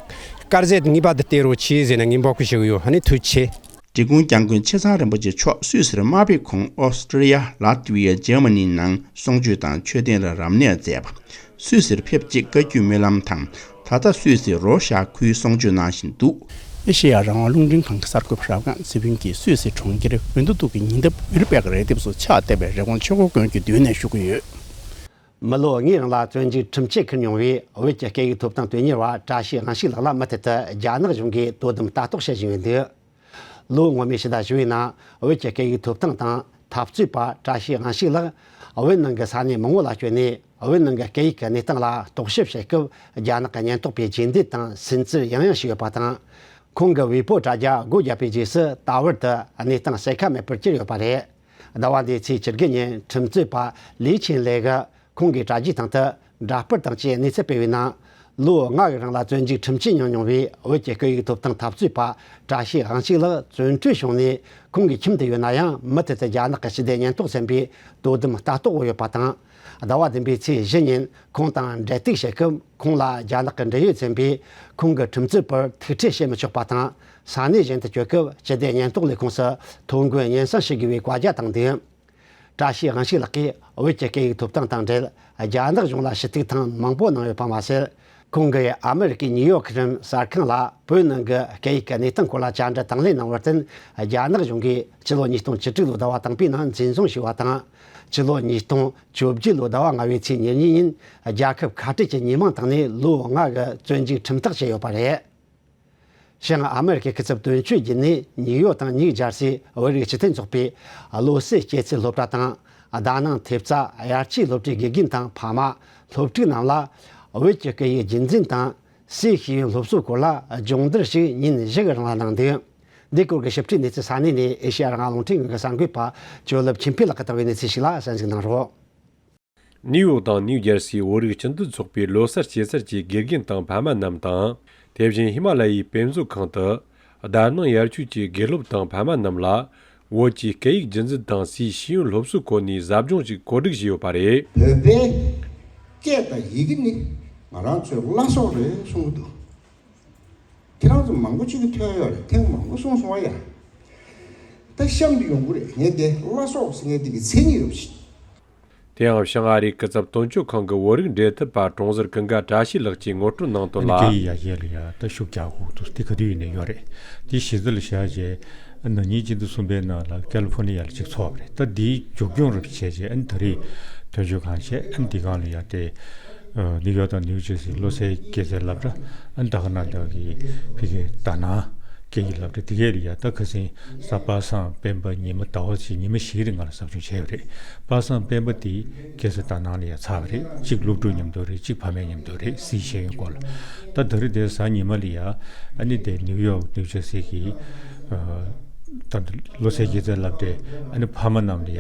དཀར་ཟས་ངེས་པར་དུ་སྟེར་རོགས་གྱིས་ཟེར་ནས་ངས་འབོད་སྐུལ་ཞུ་གི་ཡོད། ཨ་ནི་ཐུགས་རྗེ་ཆེ། འབྲི་གུང་སྐྱབས་མགོན་ཆེ་ཚང་རིན་པོ་ཆེ་མཆོག་སུད་སིར་དམའ་བའི་ཁོངས་ཨོ་སི་ཀྲི་ཡ། ལ་ཏི་ཝི་ཡ། འཇར་མ་ནི་ནང་གསུང་ཆོས་དང་མཆོད་རྟེན་ལ་རབ་གནས་མཛད་པ། སུད་སིར་ཕེབས་རྗེས་བཀའ་བརྒྱུད་སྨོན་ལམ་དང་ད་ལྟ་སུད་སི་རོ་ཤ་ཁུལ་གསུང་ཆོས་གནང་བཞིན་འདུག་ཨེ་ཤེ་ཡ་རང་དབང་རླུང་འཕྲིན་ཁང་གི་གསར་འགོད་པ་རབ་སྒང་ཚེ་ཕུན་གྱིས་སུད་སི་གྲོང་ཁྱེར་ཝིན་ཏུ་ཏུག་གི་ཉེ་འདབས་ཡུལ་པེ་ཀ་རེ་ལྡེབས་སུ་ཕྱག་བཏབ་པའི་རི་ཀོན་ཆོས་འཁོར་དགོན་གྱི་མདུན་ནས་ཞུ་གི་ཡོད། མི་ལོ་ལྔའི་རིང་ལ་བཙོན་འཇུག་ཁྲིམས་ཆད་ཁུར་མྱོང་བའི་བོད་ཀྱི་སྐད་ཡིག་ཐོབ་ཐང་དོན་གཉེར་བ་བཀྲ་ཤིས་དབང་ཕྱུག་ལགས་ལ་མུ་མཐུད་དུ་རྒྱ་ནག་གཞུང་གིས་དོ་དམ་ལྟ་རྟོག་བྱེད་བཞིན་ཡོད་འདུག་ལོ་སྔོན་མའི་ཕྱི་ཟླ་བཞི་བའི་ནང་བོད་ཀྱི་སྐད་ཡིག་ཐོབ་ཐང་དང་འཐབ་རྩོད་པ་བཀྲ་ཤིས་དབང་ཕྱུག་ལགས་བོད་ནང་གི་ས་གནས་མང་བོ་ལ་བསྐྱོད་ནས་བོད་ནང་གི་སྐད་ཡིག་གི་གནས་སྟངས་ལ་རྟོག་ཞིབ་བྱེད་སྐབས་རྒྱ་ནག་གི་ཉེན་རྟོག་པས་རྗེས་འདེད་དང་སུན་གཙེར་ཡང་ཡང་བྱས་ཡོད་པ་དང་། ཁོང་གི་ཝེ་པོ་དྲ་རྒྱ་སྒོ་བརྒྱབ་པའི་རྗེས་སུ་ད་བར་དུ་གནས་སྟངས་གསལ་ཁ་མེད་པར་གྱུར་ཡོད་པ་རེད། ཟླ་བ་འདིའི་ཚེས་བཅུ་དགུ་ཉིན་ཁྲིམས་རྩོད་པ་ལི་ཆིན་ལེ་གིས་ཁོང་གི་དྲ་རྒྱའི་སྟེང་དུ་འདྲ་པར་དང་བཅས་གནས་ཚུལ་སྤེལ་བའི་ནང་། ལོ་ལྔ་གི་རིང་ལ་བཙོན་འཇུག་ཁྲིམས་ཆད་མྱོང་མྱོང་བའི་བོད་ཀྱི་སྐད་ཡིག་ཐོབ་ཐང་འཐབ་རྩོད་པ་བཀྲ་ཤིས་དབང་ཕྱུག་ལགས་བཙོན་གྲོལ་བྱུང་ནས་ཁོང་གི་ཁྱིམ་དུ་ཡོད་ན་ཡང་མུ་མཐུད་དུ་རྒྱ་ནག་གི་ཞི་བདེ་ཉེན་རྟོག་ཚན་པས་དོ་དམ་ལྟ་རྟོག་འོག་ཡོད་པ་དང་། ཟླ་བ་བདུན་པའི་ཚེས་བཞི་ཉིན་ཁོང་དང་འབྲེལ་གཏུག་བྱེད་སྐབས་ཁོང་ལ་རྒྱ་ནག་གི་འབྲེལ་ཡོད་ཚན་པས་ཁོང་གི་ཁྲིམས་རྩོད་པར་ཐུག་འཕྲད་བྱེད་མི་ཆོག་པ་དང་ས་གནས་གཞན་དུ་བསྐྱོད་སྐབས་ཞི་བདེ་ཉེན་རྟོག་ལས་ཁུངས་སུ་ཐོ་འགོད་སྙན་སེང་ཞུ་དགོས་པའི་བཀའ་རྒྱ་བཏང་འདུག་བཀྲ་ཤིས་དབང་ཕྱུག་ལགས་ཀྱིས་བོད་ཀྱི་སྐད་ཡིག་ཐོབ་ཐང་དང་འབྲེལ་རྒྱ་ནག་གཞུང་ལ་ཞུ་གཏུག་ཐེངས་མང་པོ་གནང་ཡོད་པ་མ་ཟད། ཁོང་གིས་ཨ་མི་རི་ཀའི་ནིའུ་ཡོག་གི་རིམ་གསར་ཁང་ལ་བོད་ནང་གི་སྐད་ཡིག་གི་གནས་སྟངས་སྐོར་ལ་བཅར་འདྲི་དང་ལེན་གནང་བར་བརྟེན་རྒྱ་ནག་གཞུང་གིས་ཕྱི་ལོ་ཉིས་སྟོང་བཅུ་དྲུག་ལོའི་ཟླ་བ་དང་པོའི་ནང་འཛིན་བཟུང་བྱས་པ་དང་། ཕྱི་ལོ་ཉིས་སྟོང་བཅོ་བརྒྱད་ལོའི་ཟླ་བ་ལྔ་པའི་ཚེས་ཉེར་གཉིས་ཉིན་རྒྱལ་ཁབ་ཁ་བྲལ་གྱི་ཉེས་མིང་བཏང་ནས་ལོ་ལྔ་གི་བཙོན་འཇུག་ཁྲིམས་ཐག་བཅད་ཡོད་པ་རེད། ཞིང་ཨ་མི་རི་ཀའི་སྐུ་ཚབ་དོན་གཅོད་བརྒྱུད་ནས་ནིའུ་ཡོག་དང་ནིའུ་ཇར་སིའི་བོད་རིགས་སྤྱི་མཐུན་ཚོགས་པའི་བློ་གསལ་སྐྱེད་ཚལ་སློབ་གྲྭ་དང་། དཱ་ནང་ཐེབས་རྩ་དབྱར་སྐྱེས་སློབ་གྲྭའི་དགེ་རྒན་དང་ཕ་མ། སློབ་ཕྲུག་རྣམས་ལ་བོད་ཀྱི་སྐད་ཡིག་རྒྱུན་འཛིན་དང་སའི་ཤེས་ཡོན་སློབ་གསོའི་སྐོར་ལ་སྦྱོང་བརྡར་ཞིག་ཉིན་བཞི་གི་རིང་ལ་གནང་འདུག་འདིའི་སྐོར་གྱི་ཞིབ་ཕྲའི་གནས་ཚུལ་ས་གནས་ནས་ཨེ་ཤེ་ཡ་རང་དབང་རླུང་འཕྲིན་ཁང་གི་གསར་འགོད་པ་ཇོ་ལེབ་ཁྱིམ་འཕེལ་ལགས་ཀྱིས་བཏང་བའི་གནས་ཚུལ་ཞིག་ལ་གསན་གཟིགས་གནང་རོགས། ནིའུ་ཡོག་དང་ནིའུ་ཇར་སིའི་བོད་རིགས་སྤྱི་མཐུན་ཚོགས་པའི་ལོ་གསར་སྐྱེས་གསར་གྱི་དགེ་རྒན་དང་ཕ་མ་རྣམས་དང་། དེ་བཞིན་ཧི་མ་ལ་ཡའི་དཔེ་མཛོད་ཁང་དུ། རྡ་ནང་ཡར་ཆོས་ཀྱི་དགེ་སློབ་དང་ཕ་མ་རྣམས་ལ། བོད་ཀྱི་སྐད་ཡིག་རྒྱུན་འཛིན་དང་སའི་ཤེས་ཡོན་སློབ་གསོའི་སྐོར་ནས་ཟབ་སྦྱོང་ཞིག་གོ་སྒྲིག་བྱས་ཡོད་པ་རེད། བོད་པའི་སྐད་དང་ཡི་གེ་ནི་ང་རང་ཚོའི་བླ་སྲོག་རེད་གསུང་གི་འདུག་ཁྱེད་རང་ཚོ་མང་པོ་ཅིག་གིས་ཐོས་ཡོད་རེད། ཐེངས་མང་པོ་གསུངས་སོང་བ་ཡ། ད་གཤམ་དུ་ཡོང་གི་རེད། ངས་དེ་བླ་སྲོག་ཟེར་མཁན་དེ་གི་མཚན་ཉིད་ཡོད་པ་ཞིག་དེ་ཡང་བྱང་ཨ་རིའི་སྐུ་ཚབ་དོན་གཅོད་ཁང་གི་བོད་རིགས་འབྲེལ་མཐུད་པ་གྲོང་ཟུར་ཀུན་དགའ་བཀྲ་ཤིས་ལགས་ཀྱིས་ངོ་སྤྲོད་གནང་དོན་ལ། སྐད་ཡིག་ཡར་རྒྱས་ལ་ཡ་ད་ཤུགས་རྒྱག་དགོས་འདུག་དེ་ག་དུས་ཡིན་ནའི་ཡོད་རེད། དེ་གཞི་རྩ་ལ་བཞག་རྗེས་ན་ནིང་སྤྱི་ཟླ་གསུམ་པའི་ནང་ལ་ཀ་ལི་ཕོར་ནི་ཡ་ལ་གཅིག་ཚོགས་པ་རེད། ད་འདིའི་མཇུག་སྐྱོང་རུ་བྱས་རྗེས་ཨ་ནི་ད་རེས་དོན་གཅོད་ཁང་བྱས་ཨ་ནི་འདི་སྒང་ལ་ཡ་དེ་ནིའུ་ཡོག་དང་ནིའུ་ཇར་སིའི་བློ་གསལ་སྐྱེས་ཚལ་སློབ་གྲྭ་ཨ་ནི་ད་ག་ནང་བདག་གི་ཕ་གི་དག་སྣང་སྐད་ཡིག་སློབ་གྲྭ་དེ་གས་ལ་ཡ་ད་ཁ་སང་གཟའ་པ་སངས་སྤེན་པ་ཉི་མ་ཟླ་བ་ཚེས་ཉི་མ་བཞིའི་རིང་ང་ལ་ཟབ་སྦྱོང་བྱས་པ་རེད། པ་སངས་སྤེན་པ་དེ་སྐྱེས་ཚལ་དག་སྣང་ལ་ཡ་ཚར་བ་རེད། གཅིག་སློབ་ཕྲུག་མཉམ་དུ་རེད། གཅིག་ཕ་མའི་མཉམ་དུ་རེད། སའི་ཤེས་ཡོན་སྐོར་ལ། ད་ད་རེས་དེ་གཟའ་ཉི་མ་ལ་ཡ་ཨ་ནི་དེ་ནིའུ་ཡོག་ནིའུ་ཇར་སི་གི་ད་བློ་གསལ་སྐྱེས་ཚལ་སློབ་གྲྭའི་ཨ་ནི་ཕ་མ་རྣམས་ལ་ཡ་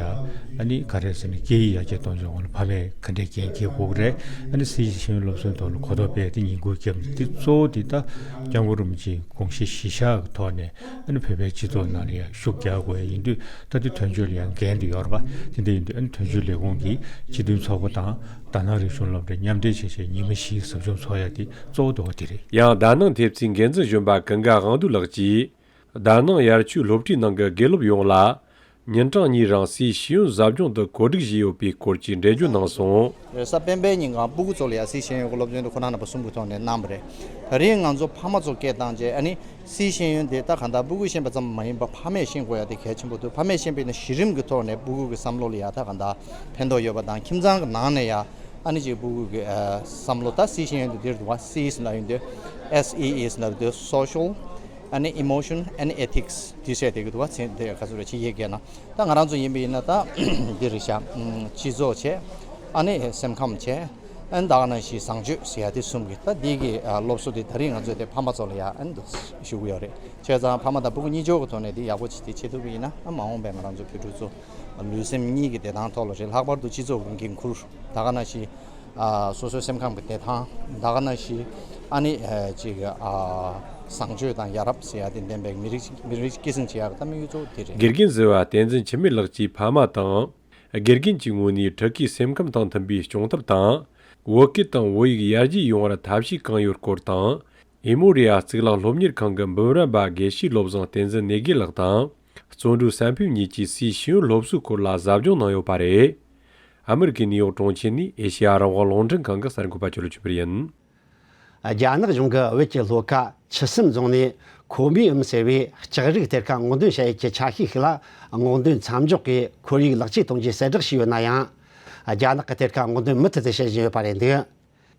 ཨ་ནི་ག་རེ་ཟེར་ན་སྐད་ཡིག་ཡར་རྒྱས་གཏོང་ཕྱོགས་སྐོར་ལ་ཕ་མས་ག་འདྲའི་འགན་འཁྱེར་དགོས་ཀྱི་རེད། ཨ་ནི་སའི་ཤེས་ཡོན་སློབ་གསོའི་ཐོག་ལ་གོ་རྟོགས་སྤེལ་ཏེ་ཉིན་གུང་སྐྱབས་འདི་གཙོ་བོ་འདི་ད་སྐྱབས་མགོན་རིན་པོ་ཆེའི་དགོངས་གཞི་གཞི་བཞག་གི་ཐོག་ནས་ཨ་ནི་བོད་པའི་སྤྱི་ཚོགས་ནང་ལ་ཡང་ཤུགས་རྒྱག་དགོས་ཡ་ཡིན་དུས་ད་དེ་དོན་གཅོད་ལ་ཡང་འགན་དེ་ཡོད་རེད་པ། དེ་འདྲ་ཡིན་དུས་ཨ་ནི་དོན་གཅོད་ལས་ཁུངས་ཀྱི་སྤྱི་མཐུན་ཚོགས་པ་དང་དག་སྣང་རིག་གཞུང་སློབ་གྲྭ་མཉམ་འབྲེལ་བྱས་བྱས་ཉི་མ་བཞིའི་ཟབ་སྦྱོང་ཚོགས་ཡ་དེ་གཙོ་བོ་དེ་བ་དེ་རེད། ཡང་དག་སྣང་ཐེབས་རྩའི་འགན་འཛིན་གཞོན་པ་ཀུན་དགའ་དབང་འདུས་ལགས་ཀྱིས། དག་སྣང་ཡར་ཆོས་སློབ་གྲྭའི་ནང་གི་དགེ་སློབ་ཡོངས་ལ། ཉིན་གྲངས་གཉིས་རིང་སའི་ཤེས་ཡོན་ཟབ་སྦྱོང་དུ་གོ་སྒྲིག་བྱས་ཡོད་པའི་སྐོར་གྱི་འགྲེལ་བརྗོད་གནང་སོང་། རེས་གཟའ་སྤེན་པའི་ཉིན་གང་སྤུ་གུ་ཚོ་ལ་ཡང་སའི་ཤེས་ཡོན་གྱི་སློབ་ཚན་དེ་ཁོ་རང་རྣམ་པ་གསུམ་གྱི་ཐོག་ནས་གནང་བ་རེད། ད་རེས་ང་ཚོ་ཕ་མ་ཚོ་སྐད་བཏང་རྗེས་ཨ་ནི་སའི་ཤེས་ཡོན་དེ་ད་གང་ལྟར་སྤུ་གུས་ཤེས་པ་ཙམ་མ་ཡིན་པར་ཕ་མས་ཤེས་དགོས་ཡ་དེ་གལ་ཆེན་པོ་འདུག་ཕ་མས་ཤེས་པ་ཡིན་ན་གཞི་རིམ་གྱི་ཐོག་ནས་སྤུ་གུ་གི་བསམ་བློ་ལ་ཡ་ད་གང་ལྟར་ཕན་ཐོགས་ཡོད་པ་དང་ཁྱིམ་ཚང་གི་ནང་ནས་ཡ་ཨ་ནི་ཅིག་སྤུ་གུ་གི་ཨ་བསམ་བློ་ད་སའི་ཤེས་ཡོན་དེ་འདིར་འདུག་བ། སའི་ཟེར་ན་ཡོང་དུས་S E E ཟེར་ན་འདུག Social ཨ་ནི་Emotion and Ethics དེ་བཤད་བསྡད་ཀྱི་འདུག་བ། ཚན་དེ་ག་ཚོད་རེད་ཅིག་ཡི་གེ་ན་ད་ང་རང་ཚོ་ཡིན་པ་ཡིན་ན་ད་འདི་རེད་ཤག་སྤྱི་ཚོགས་བྱས་ཨ་ནི་སེམས་ཁམས་བྱས་ཨ་ནི་ད་ག་ནང་བཞིན་བཟང་སྤྱོད་ཟེར་ཡ་དེ་གསུམ་གྱི་ད་འདི་གི་ཨ་སློབ་གསོ་དེ་ད་རེས་ང་ཚོས་དེ་ཕ་མ་ཚོ་ལ་ཡ་ཨ་ནི་འདུག་ཞུ་གི་ཡོད་རེད། བྱས་ཙང་ཕ་མ་དང་སྤུ་གུ་གཉིས་ཆར་གྱི་ཐོག་ནས་དེ་ཡག་པོ་ཅིག་དེ་བྱེད་ཐུབ་པ་ཡིན་ན་ཨ་མ་འོངས་པའི་ང་རང་ཚོ་བོད་ཕྲུག་ཚོ་ལུས་སེམས་གཉིས་ཀྱི་བདེ་ཐང་ཐོག་ལ་རེད། ལྷག་པར་དུ་སྤྱི་ཚོགས་ཀྱི་འགན་ཁུར་ད་ག་ནང་བཞིན། ཨ་སོ་སོའི་སེམས་ཁམས་ཀྱི་བདེ་ཐང་ད་ག་ནང་བཞིན་ཨ་ནི་ཨ་ཅིག་ཨ་བཟང་སྤྱོད་དང་ཡ་རབས་ཟེར་ཡ་དེ་ལྡན་པའི་མི་རིགས་མི་རིགས་སྐྱེད་སྲིང་བྱེད་ཡ་གི་ད་དམིགས་ཡུལ་གཙོ་བོ་དེ་རེད། དགེ་རྒན་ཟུར་པ་བསྟན་འཛིན་འཆི་མེད་ལགས་ཀྱིས་ཕ་མ་དང་། དགེ་རྒན་གྱི་ངོས་ནས་ཕྲུ་གུའི་སེམས་ཁམས་དང་མཐུན་པའི་སྐྱོང་ཐབས་དང་། བོད་སྐད་དང་བོད་ཡིག་ཡར་རྒྱས་ཡོང་བར་ཐབས་ཤེས་གང་ཡོད་སྐོར་དང་། ཨི་མོ་རི་ཡ་གཙུག་ལག་སློབ་གཉེར་ཁང་གི་འབུམ་རམས་པ་དགེ་བཤེས་བློ་བཟང་བསྟན་འཛིན་གནས་དགེ་ལགས་དང་། བརྩོན་འགྲུས་བསམ་འཕེལ་གཉིས་ཀྱིས་སའི་ཤེས་ཡོན་སློབ་གསོའི་སྐོར་ལ་ཟབ་སྦྱོང་གནང་ཡོད་པ་རེད། ཨ་མི་རི་ཀའི་ནིའུ་ཡོག་གྲོང་ཁྱེར་ནས་ཨེ་ཤེ་ཡ་རང་དབང་རླུང་འཕྲིན་ཁང་གི་གསར་འགོད་པ་ཅོ་ལོ་ཆོས་འཕེལ་ཡིན། རྒྱ་ནག་གཞུང་གིས་བོད་ཀྱི་ལྷོ་ཁ་ཆུ་སྲིན་རྫོང་ནས་ཁོ་མི་ཨུམ་ཟེར་བའི་ལྕགས་རིགས་གཏེར་ཁ་སྔོག་འདོན་བྱ་ཡུལ་གྱི་ཆ་ཤས་ཤིག་ལ་སྔོག་འདོན་མཚམས་འཇོག་གིས་ཁོར་ཡུག་ལེགས་བཅོས་གཏོང་རྒྱུའི་གསལ་བསྒྲགས་བྱས་ཡོད་ན་ཡང་། རྒྱ་ནག་གི་གཏེར་ཁ་སྔོག་འདོན་མུ་མཐུད་དུ་བྱེད་བཞིན་ཡོད་པ་རེད་འདུག་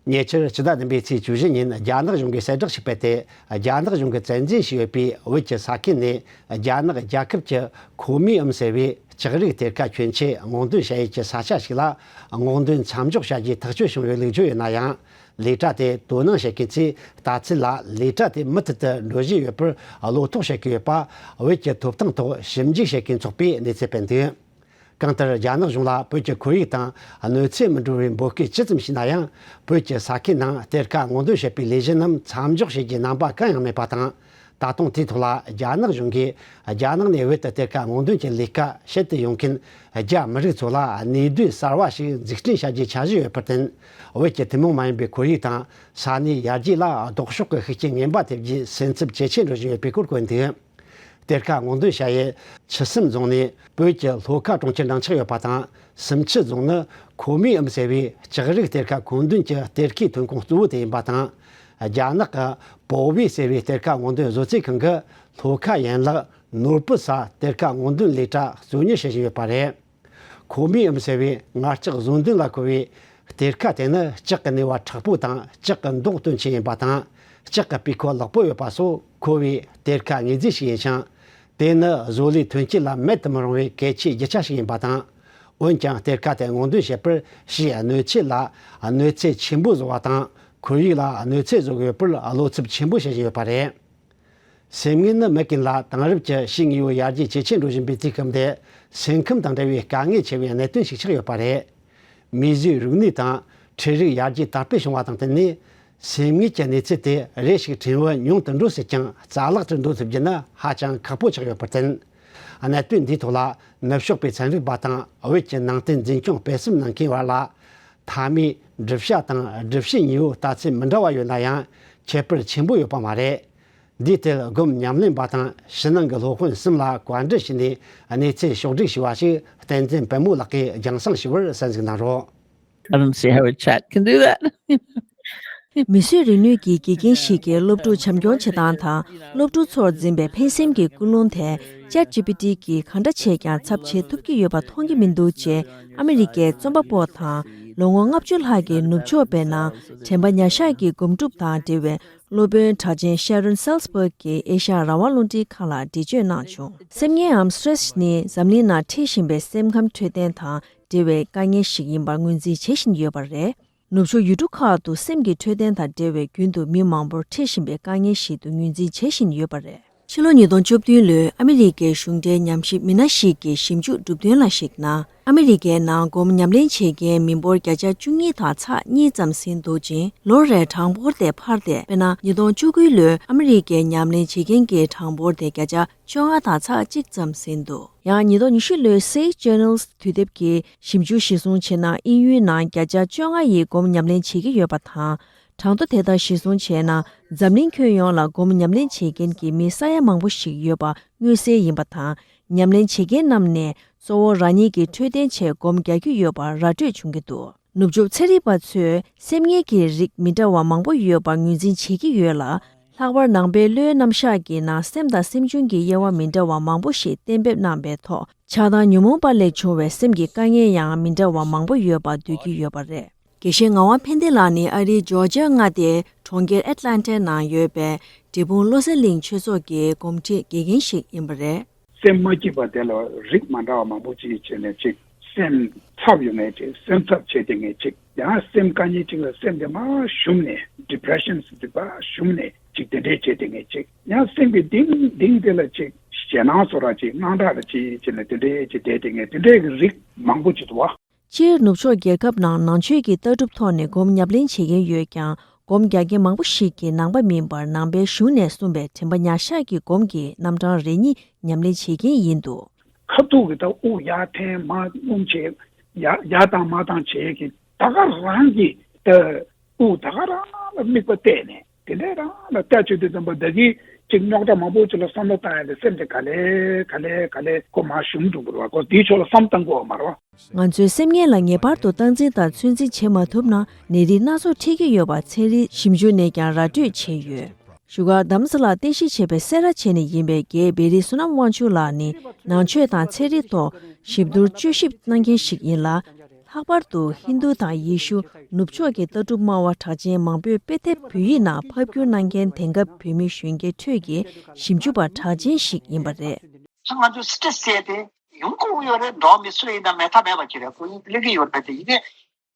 ཉེ་ཆར་ཕྱི་ཟླ་བདུན་པའི་ཚེས་བཅུ་བཞི་ཉིན་རྒྱ་ནག་གཞུང་གིས་གསལ་བསྒྲགས་ཤིག་སྤེལ་ཏེ། རྒྱ་ནག་གཞུང་གིས་བཙན་འཛུལ་བྱས་ཡོད་པའི་བོད་ཀྱི་ས་ཁུལ་ནས་རྒྱ་ནག་རྒྱལ་ཁབ་ཀྱི་ཁོ་མི་ཨུམ་ཟེར་བའི་ལྕགས་རིགས་གཏེར་ཁ་ཁྱོན་ཆེ་སྔོག་འདོན་བྱ་ཡུལ་གྱི་ས་ཆ་ཞིག་ལ་སྔོག་འདོན་མཚམས་འཇོག་བྱ་རྒྱུའི་ཐག་གཅོད་བྱུང་བའི་ལུགས་བརྗོད་ཡོད་ན་ཡང་། ལས་གྲྭ་དེ་དོ་སྣང་བྱེད་མཁན་ཚོས་ལྟ་ཚུལ་ལ་ལས་གྲྭ་དེ་མུ་མཐུད་དུ་འགྲོ་བཞིན་ཡོད་པར་བློ་དོགས་བྱེད་ཀྱི་ཡོད་པ་བོད་ཀྱི་ཐོབ་ཐང་ཐོག་ཞིབ་འཇུག་བྱེད་མཁན་ཚོགས་པས་གནས་ཚུལ་སྤེལ་འདུག་གང་ལྟར་རྒྱ་ནག་གཞུང་ལ་བོད་ཀྱི་ཁོར་ཡུག་དང་གནོད་འཚེ་མི་འགྲོ་བའི་འབོད་སྐུལ་ཇི་ཙམ་བྱས་ན་ཡང་། བོད་ཀྱི་ས་ཁུལ་ནང་གཏེར་ཁ་སྔོག་འདོན་བྱེད་པའི་ལས་གཞི་རྣམས་མཚམས་འཇོག་བྱེད་རྒྱུའི་རྣམ་པ་གང་ཡང་མེད་པ་དང་། ད་དུང་དེའི་ཐོག་ལ་རྒྱ་ནག་གཞུང་གིས་རྒྱ་ནག་ནས་བོད་དུ་གཏེར་ཁ་སྔོག་འདོན་གྱི་ལས་ཀ་བྱེད་དུ་ཡོང་མཁན་རྒྱ་མི་རིགས་ཚོ་ལ་གནས་སྡོད་གསར་བ་ཞིག་འཛུགས་སྐྲུན་བྱ་རྒྱུའི་འཆར་གཞི་ཡོད་པར་བརྟེན། བོད་ཀྱི་ཐུན་མོང་མ་ཡིན་པའི་ཁོར་ཡུག་དང་ས་གནས་ཡར་རྒྱས་ལ་ལྡོག་ཕྱོགས་ཀྱི་ཤུགས་རྐྱེན་ངན་པ་ཐེབས་རྒྱུའི་སེམས་འཚབ་ཇེ་ཆེ་འགྲོ་བཞིན་ཡོད་པའི་སྐོར་བཀོད་འདུག་གཏེར་ཁ་སྔོག་འདོན་བྱ་ཡུལ་ཆུ་སྲིན་རྫོང་ནི་བོད་ཀྱི་ལྷོ་ཁ་གྲོང་ཁྱེར་འདྲ་ཆགས་ཡོད་པ་དང་། སུམ་ཆུ་རྫོང་ནི་ཁོ་མི་ཨུམ་ཟེར་བའི་ལྕགས་རིགས་གཏེར་ཁ་མཁོ་འདོན་གྱི་གཏེར་ཁའི་ཐོན་ཁུངས་གཙོ་བོ་དེ་ཡིན་པ་དང་། རྒྱ་ནག་གི་པོ་བི་ཟེར་བའི་གཏེར་ཁ་སྔོག་འདོན་བཟོ་རྩིས་ཁང་གིས་ལྷོ་ཁ་ཡན་ལག་ནོར་བུ་ས་གཏེར་ཁ་སྔོག་འདོན་ལས་གྲྭ་གཙོ་གཉེར་བྱེད་བཞིན་ཡོད་པ་རེད། ཁོ་མི་ཨུམ་ཟེར་བའི་ངར་ལྕགས་བཟོ་འདུན་ལ་མཁོ་བའི་གཏེར་ཁ་དེ་ནི་ལྕགས་ཀྱི་ནུས་པ་མཁྲེགས་པོ་དང་ལྕགས་ཀྱི་མདོག་སྟོན་ཆེན་ཡིན་པ་དང་། ལྕགས་ཀྱི་སྤུས་ཁོག་ལེགས་པོ་ཡོད་པ་སོགས་མཁོ་བའི་གཏེར་ཁ་དངོས་རྫས་ཤིག་ཡིན་ཞིང་། དེ་ནི་བཟོ་ལས་ཐོན་སྐྱེད་ལ་མེད་དུ་མི་རུང་བའི་གལ་ཆེའི་རྒྱུ་ཆ་ཞིག་ཡིན་པ་དང་། འོན་ཀྱང་གཏེར་ཁ་དེ་སྔོག་འདོན་བྱེད་པར་ཕྱིའི་གནོད་འཚེ་ལ་གནོད་འཚེ་ཆེན་པོ་བཟོ་བ་དང་། ཁོར་ཡུག་ལ་གནོད་འཚེ་བཟོ་གི་ཡོད་པར་བློ་འཚབ་ཆེན་པོ་བྱེད་བཞིན་ཡོད་པ་རེད། སེམས་ངན་ནི་མི་ཀུན་ལ་དེང་རབས་ཀྱི་ཕྱིའི་དངོས་པོ་ཡར་རྒྱས་ཇེ་ཆེར་འགྲོ་བཞིན་པའི་དུས་སྐབས་འདིར་སེམས་ཁམས་དང་འབྲེལ་བའི་དཀའ་ངལ་ཆེ་བའི་གནད་དོན་ཞིག་ཆགས་ཡོད་པ་རེད། མིས་བཟོས་རིག་ནུས་དང་འཕྲུལ་རིག་ཡར་རྒྱས་དར་སྤེལ་བྱུང་བ་དང་བསྟུན་ནས། སེམས་ངལ་གྱི་གནས་ཚུལ་དེ་རེ་ཞིག་ཕྲན་བུ་ཉུང་དུ་འགྲོ་སྲིད་ཀྱང་རྩ་བརླག་ཏུ་འགྲོ་ཐུབ་རྒྱུ་ནི་ཧ་ཅང་ཁག་པོ་ཆགས་ཡོད་པར་བརྟེན། གནད་དོན་འདིའི་ཐོག་ལ་ནུབ་ཕྱོགས་པའི་ཚན་རིག་པ་དང་བོད་ཀྱི་ནང་བསྟན་འཛིན་སྐྱོང་སྤེལ་གསུམ་གནང་མཁན་བར་ལ། མཐའ་མའི་སྒྲུབ་བྱ་དང་སྒྲུབ་བྱེད་གཉིས་པོའི་ལྟ་ཚུལ་མི་འདྲ་བ་ཡོད་ན་ཡང་། ཁྱད་པར་ཆེན་པོ་ཡོད་པ་མ་རེད། འདིའི་ཐད་སྒོམ་ཉམས་ལེན་པ་དང་ཕྱི་ནང་གི་སློབ་དཔོན་གསུམ་ལ་བཀའ་འདྲི་ཞུས་ནས་གནས་ཚུལ་ཕྱོགས་བསྒྲིགས་ཞུས་པ་ཞིག་བསྟན་འཛིན་པད་མོ་ལགས་ཀྱིས་རྒྱང་སྲིང་ཞུས་པར་གསན་གཟིགས་གནང་རོགས། I don't see how a chat can do that. མིས་བཟོས་རིག་ནུས་ཀྱི་དགེ་རྒན་ཞིག་གིས་སློབ་ཕྲུག་བྱམས་སྐྱོང་བྱེད་སྟངས་དང་སློབ་ཕྲུག་ཚོར་འཛིན་པའི་ཕན་སེམས་ཀྱི་ཀུན་སློང་དེ་Chat G P T གིས་གང་འདྲ་བྱས་ཀྱང་ཚབ་བྱེད་ཐུབ་ཀྱི་ཡོད་པ་མཐོང་གི་མི་འདུག་ཅེས་ཨ་མི་རི་ཀའི་རྩོམ་པ་པོ་དང་ལོ་ངོ་ལྔ་བཅུ་ལྷག་གི་ནུབ་ཕྱོགས་པའི་ནང་དྲན་པ་ཉར་ཤག་གི་སྒོམ་སྒྲུབ་དང་འབྲེལ་བའི་སློབ་དཔོན་གྲགས་ཅན་Sharon Salzberg གིས་ཨེ་ཤ་ཡ་རང་དབང་རླུང་འཕྲིན་ཁང་ལ་འགྲེལ་བརྗོད་གནང་བྱུང་། སེམས་ངལ་འམ་Stress ནི་འཛམ་གླིང་ནང་འཕྲད་བཞིན་པའི་སེམས་ཁམས་འཕྲོད་བསྟེན་དང་འབྲེལ་བའི་དཀའ་ངལ་ཞིག་ཡིན་པར་ངོས་འཛིན་བྱེད་བཞིན་ཡོད་པ་རེད། ནུབ་ཕྱོགས་ཡུལ་གྲུ་ཁག་ཏུ་སེམས་ཀྱི་འཕྲོད་བསྟེན་དང་འབྲེལ་བའི་རྒྱུན་དུ་མི་མང་པོར་འཕྲད་བཞིན་པའི་དཀའ་ངལ་ཞིག་ཏུ་ངོས་འཛིན་བྱེད་བཞིན་ཡོད་པ་རེད། ཕྱི་ལོ་ཉིས་སྟོང་བཅུ་བདུན་ལོའི་ཨ་མི་རི་ཀའི་གཞུང་འབྲེལ་ཉམས་ཞིབ་མི་སྣ་ཞིག་གིས་ཞིབ་འཇུག་གྲུབ་དོན་ལ་གཞིགས་ན། ཨ་མི་རི་ཀའི་ནང་སྒོམ་ཉམས་ལེན་བྱེད་མཁན་མི་འབོར་བརྒྱ་ཆ་བཅུ་གཉིས་དང་ཚེག་གཉིས་ཙམ་ཟིན་འདུག་ཅིང་། ལོ་རེར་གྲངས་འབོར་དེ་འཕར་ཏེ། དཔེར་ན། ཉིས་སྟོང་བཅུ་དགུ་ལོའི་ཨ་མི་རི་ཀའི་ཉམས་ལེན་བྱེད་མཁན་གྱི་གྲངས་འབོར་དེ་བརྒྱ་ཆ་བཅོ་ལྔ་དང་ཚེག་གཅིག་ཙམ་ཟིན་འདུག་ཡང་ཉིས་སྟོང་ཉི་ཤུ་ལོའི་Sage Journals དུས་དེབ་ཀྱིས་ཞིབ་འཇུག་གཞིར་བཟུང་བྱས་ན། དབྱིན་ཡུལ་ནང་བརྒྱ་ཆ་བཅོ་ལྔ་ཡིས་སྒོམ་ཉམས་ལེན་བྱེད་ཀྱི་ཡོད་པ་དང་། གྲངས་ཐོ་དེ་དག་གཞིར་བཟུང་བྱས་ན། འཛམ་གླིང་ཁྱོན་ཡོངས་ལ་སྒོམ་ཉམས་ལེན་བྱེད་མཁན་གྱི་མི་ས་ཡ་མང་པོ་ཞིག་ཡོད་པ་མངོན་གསལ་ཡིན་པ་དང་། ཉམས་ལེན་བྱེད་མཁན་རྣམས་ནས་གཙོ་བོ་རང་ཉིད་ཀྱི་འཕྲོད་བསྟེན་ཆེད་སྒོམ་རྒྱག་གི་ཡོད་པ་ར་སྤྲོད་བྱུང་གི་འདུག་ནུབ་ཕྱོགས་ཚན་རིག་པ་ཚོས་སེམས་ངལ་གྱི་རིགས་མི་འདྲ་བ་མང་པོ་ཡོད་པར་ངོས་འཛིན་བྱེད་ཀྱི་ཡོད་ལ། ལྷག་པར་ནང་པའི་བློའི་རྣམ་གཞག་གིས་ནང་སེམས་དང་སེམས་བྱུང་གི་དབྱེ་བ་མི་འདྲ་བ་མང་པོ་ཞིག་གཏན་འབེབས་གནང་པའི་ཐོག་ཆགས་སྡང་ཉོན་མོངས་པ་ལས་བྱུང་བའི་སེམས་ཀྱི་དཀའ་ངལ་ཡང་མི་འདྲ་བ་མང་པོ་ཡོད་པ་འདོད་ཀྱི་ཡོད་པ་རེད། དགེ་བཤེས་ངག་དབང་ཕན་བདེ་ལགས་ནི་ཨ་རིའི་ཇོར་ཇཱ་མངའ་སྡེའི་གྲོང་ཁྱེར་ཨེཊ་ལན་ཊའི་ནང་ཡོད་པའི་འབྲས་སྤུངས་བློ་གསལ་གླིང་ཆོས་ཚོགས་ཀྱི་དགོང་ཁྲིད་དགེ་རྒན་ཞིག་ཡིན་པ་རེད། སེམས་མ་སྐྱིད་པ་དེ་ལ་རིགས་མ་འདྲ་བ་མང་པོ་ཅིག་བྱས་ནས་ཅིག་སེམས་འཚབ་ཡོང་ངེས་ཅིག་སེམས་འཚབ་བྱས་བསྡད་ངེས་ཅིག་ཡང་སེམས་དཀའ་ངལ་ཅིག་ལ་སེམས་དེ་མར་ཞུམ་ནས་depression སྡིག་པ་ཞུམ་ནས་ཅིག་དེ་འདྲས་བྱས་བསྡད་ངེས་ཅིག་ཡང་སེམས་ཀྱི་གཏིང་གཏིང་དེ་ལ་ཅིག་ཞེད་སྣང་བཟོ་ར་ཅིག་དངངས་སྐྲག་ལ་ཅིག་བྱས་ནས་དེ་འདྲས་ཅིག་བསྡད་བསྡད་ངེས་དེ་འདྲས་ཀྱི་རིགས་མང་པོ་ཅིག་འདུག་བ། སྤྱིར་ནུབ་ཕྱོགས་རྒྱལ་ཁབ་ནང་ནང་ཆོས་ཀྱི་ལྟ་གྲུབ་ཐོག་ནས་སྒོམ་ཉམས་ལེན་བྱེད་མཁན་ཡོད་ཀྱང་། སྒོམ་རྒྱག་མཁན་མང་པོ་ཞིག་གིས་ནང་པ་མིན་པར་ནང་པའི་གཞུང་ནས་གསུངས་པའི་དྲན་པ་ཉར་ཤག་གི་སྒོམ་གྱི་རྣམ་གྲངས་རེ་གཉིས་ཉམས་ལེན་བྱེད་མཁན་ཡིན་འདུག་ཁ་ཐུག་གི་ད་དབུགས་ཡར་འཐེན་མར་སྣུམ་བྱེད། ཡར་ཡར་བཏང་མར་བཏང་བྱེད་ཀྱི་ད་ག་རང་གི་ད་དབུགས་ད་ག་རང་ལ་དམིགས་པ་གཏད་ནས་དེ་འདྲའི་རང་ལ་ལྟ་བྱེད་དུས་ཙམ་པ་ད་གི་ཅིག་རྙོག་དྲ་མང་པོ་ཅིག་ལ་བསམ་བློ་བཏང་ཡ་དེ་སེམས་དེ་ག་ལེ་ག་ལེ་ག་ལེ་ཁོ་མར་ཞུམ་འགྲོ་གི་རེད་བ། ཁོ་དེའི་ཕྱོགས་ལ་བསམ་བཏང་དགོས་བ་མ་རེད་བ། ང་ཚོའི་སེམས་ངལ་ལ་ངེས་པར་དུ་སྟངས་འཛིན་དང་ཚོད་འཛིན་བྱེད་མ་ཐུབ་ན་ནད་རིགས་སྣ་ཚོགས་འཕྲད་ཀྱི་ཡོད་པ་ཚན་རིག་ཞིབ་འཇུག་ནས་ཀྱང་ར་སྤྲོད་བྱས་ཡོད། བཞུགས་སྒར་རྡ་རམ་ས་ལར་རྟེན་གཞི་བྱས་པའི་སེ་ར་བྱེས་ནས་ཡིན་པའི་རྒན་བེ་རི་བསོད་ནམས་དབང་ཕྱུག་ལགས་ནི་ནང་ཆོས་དང་ཚན་རིག་ཐོག་ཞིབ་བསྡུར་དཔྱད་ཞིབ་གནང་མཁན་ཞིག་ཡིན་ལ། ལྷག་པར་དུ་ཧིན་རྡུ་དང་ཡེ་ཤུ་ནུབ་ཕྱོགས་ཀྱི་ལྟ་གྲུབ་སྨྲ་བ་གྲགས་ཅན་མང་པོས་དཔེ་དེབ་བོད་ཡིག་ནང་ཕབ་བསྒྱུར་གནང་མཁན་དེང་སྐབས་བོད་མི་གཞོན་སྐྱེས་ཁྲོད་ཀྱི་ཞིབ་འཇུག་པ་གྲགས་ཅན་ཞིག་ཡིན་པ་རེད། ང་ཚོ་སི་ཊེ་རེ་སི་ཟེར་ཏེ་ཡོང་དགོས་ཡོད་རེད། འགྲོ་བ་མི་སུ་ཡིན་ན་མེད་ཐབས་མེད་པ་ཅིག་རེད། ཁོ་ཡིན་ལེགས་ཀྱི་ཡོད་རེད་དེ་ཡིན་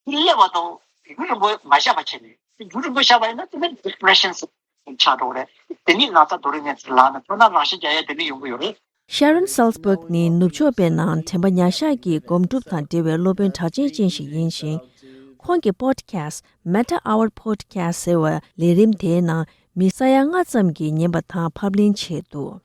ནའི་སླེབས་པ་དང་རྒྱུན་རིང་པོ་མ་བཞག་པ་བྱས་ནས་རྒྱུན་རིང་པོ་བཞག་པ་ཡིན་ན་དེ་ནི་ཌི་པི་རེ་ཤན་ཆགས་འགྲོ་གི་རེད། དེ་ནི་ན་ཚ་རྡོ་རིང་ངན་ཚིག་ལངས་ནས་ཐོག་མར་རང་ཤི་རྒྱག་ཡ་དེ་ནི་ཡོང་གི་ཡོད་རེད། Sharon Salzberg ནི་ནུབ་ཕྱོགས་པའི་ནང་དྲན་པ་ཉར་ཤག་གི་སྒོམ་སྒྲུབ་དང་འབྲེལ་བའི་སློབ་དཔོན་གྲགས་ཅན་ཅན་ཞིག་ཡིན་ཞིང་། ཁོང་གི་པོ་ཌི་ཁེ་སི་ཊི་Metta Hour Podcast ཟེར་བའི་ལས་རིམ་དེའི་ནང་མི་ས་ཡ་ལྔ་ཙམ་གྱིས་ཉན་པ་དང་ཕབ་ལེན་བྱས་འདུག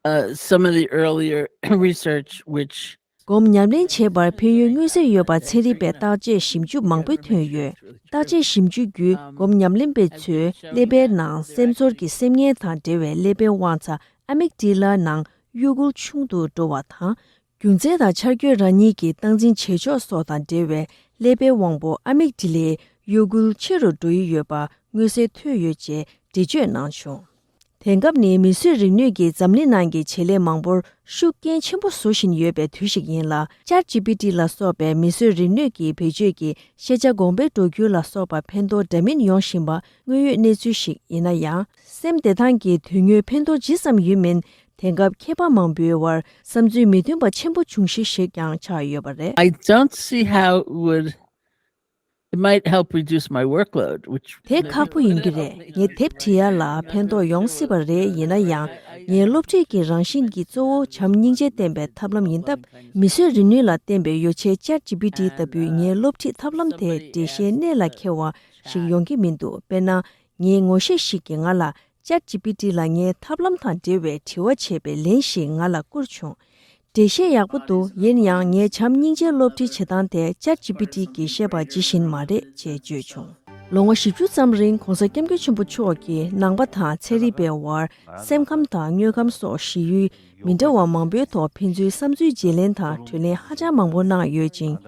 Uh, some of the earlier research which སྒོམ་ཉམས་ལེན་བྱེད་པར་ཕན་ཡོན་མངོན་གསལ་ཡོད་པ་ཚན་རིག་པས་བརྟག་དཔྱད་ཞིབ་འཇུག་མང་པོ་ཐོན་ཡོད། བརྟག་དཔྱད་ཞིབ་འཇུག་བརྒྱུད་སྒོམ་ཉམས་ལེན་པ་ཚོའི་ཀླད་པའི་ནང་སེམས་ཚོར་གྱི་སེམས་ངལ་དང་འབྲེལ་བའི་ཀླད་པའི་དབང་རྩ་ཨ་མིག་ཌི་ལ་ནང་གཡོ་འགུལ་ཆུང་དུ་འགྲོ་བ་དང་། རྒྱུ་མཚན་དང་འཆར་སྐྱོད་རང་ཉིད་ཀྱི་སྟངས་འཛིན་བྱེད་ཕྱོགས་སོགས་དང་འབྲེལ་བའི་ཀླད་པའི་དབང་པོ་ཨ་མིག་ཌི་ལའི་གཡོ་འགུལ་ཆེ་རུ་འགྲོ་ཡི་ཡོད་པ་མངོན་གསལ་ཐོན་ཡོད་ཅེས་འགྲེལ་བརྗོད་གནང་བྱུང་། དེང་སྐབས་ནི་མིས་བཟོས་རིག་ནུས་ཀྱིས་འཛམ་གླིང་ནང་གི་བྱེད་ལས་མང་པོར་ཤུགས་རྐྱེན་ཆེན་པོ་བཟོ་བཞིན་ཡོད་པའི་དུས་ཤིག་ཡིན་ལ། Chat G P T ལ་སོགས་པའི་མིས་བཟོས་རིག་ནུས་ཀྱི་བེད་སྤྱོད་ཀྱིས་ཤེས་བྱ་གོང་འཕེལ་འགྲོ་རྒྱུ་ལ་སོགས་པ་ཕན་ཐོགས་འདྲ་མིན་ཡོང་བཞིན་པ་དངོས་ཡོད་གནས་ཚུལ་ཞིག་ཡིན་ན་ཡང་། སེམས་བདེ་ཐང་གི་དོན་དངོས་ཕན་ཐོགས་ཇི་ཙམ་ཡོད་མིན། དེང་སྐབས་མཁས་པ་མང་པོའི་དབར་བསམ་ཚུལ་མི་མཐུན་པ་ཆེན་པོ་འབྱུང་གཞི་ཞིག་ཀྱང་ཆགས་ཡོད་པ་རེད། I don't see how it would, it might help reduce my workload, which དེ་ཁག་པོ་ཡིན་གྱི་རེད། ངས་དེབ་བྲིས་ཡ་ལ་ཕན་ཐོགས་ཡོང་སྲིད་པ་རེད། ཡིན་ན་ཡང་ ངའི་སློབ་ཁྲིད་ཀྱི་རང་བཞིན་གྱི་གཙོ་བོ་བྱམས་སྙིང་རྗེ་བསྟན་པའི་ཐབས་ལམ་ཡིན་སྟབས། མི་གསོད་རིག་ནུས་ལ་བརྟེན་པའི་ཡོ་བྱད་Chat G P T ལྟ་བུའི་ངའི་སློབ་ཁྲིད་ཐབས་ལམ་དེ་འགྲེལ་བཤད་གནད་ལ་འཁེལ་བ་ཞིག་ཡོང་གི་མི་འདུག་དཔེར་ན། ངའི་ངོ་ཤེས་ཤིག་གིས་ང་ལ་Chat G P T ལ་ངའི་ཐབས་ལམ་དང་འབྲེལ་བའི་དྲི་བ་བྱས་པའི་ལན་ཞིག་ང་ལ་བསྐུར་བྱུང་། འགྲེལ་བཤད་ཡག་པོ་འདུག་ཡིན་ཡང་ངའི་བྱམས་སྙིང་རྗེའི་སློབ་ཁྲིད་བྱེད་སྟངས་དེ་Chat G P T གིས་བཤད་པ་ཇི་བཞིན་མ་རེད་ཅེས་བརྗོད་བྱུང་། ལོ་ངོ་བཞི་བཅུ་ཙམ་རིང་༸གོང་ས་༸སྐྱབས་མགོན་ཆེན་པོ་མཆོག་གིས་ནང་པ་དང་ཚན་རིག་པའི་དབར་སེམས་ཁམས་དང་དངོས་ཁམས་སོགས་གཞི་ཡུལ་མི་འདྲ་བ་མང་པོའི་ཐོག་ཕན་ཚུན་བསམ་ཚུལ་བརྗེ་ལེན་དང་གྲོས་གླེང་ཧ་ཅང་མང་པོ་གནང་ཡོད་ཅིང་།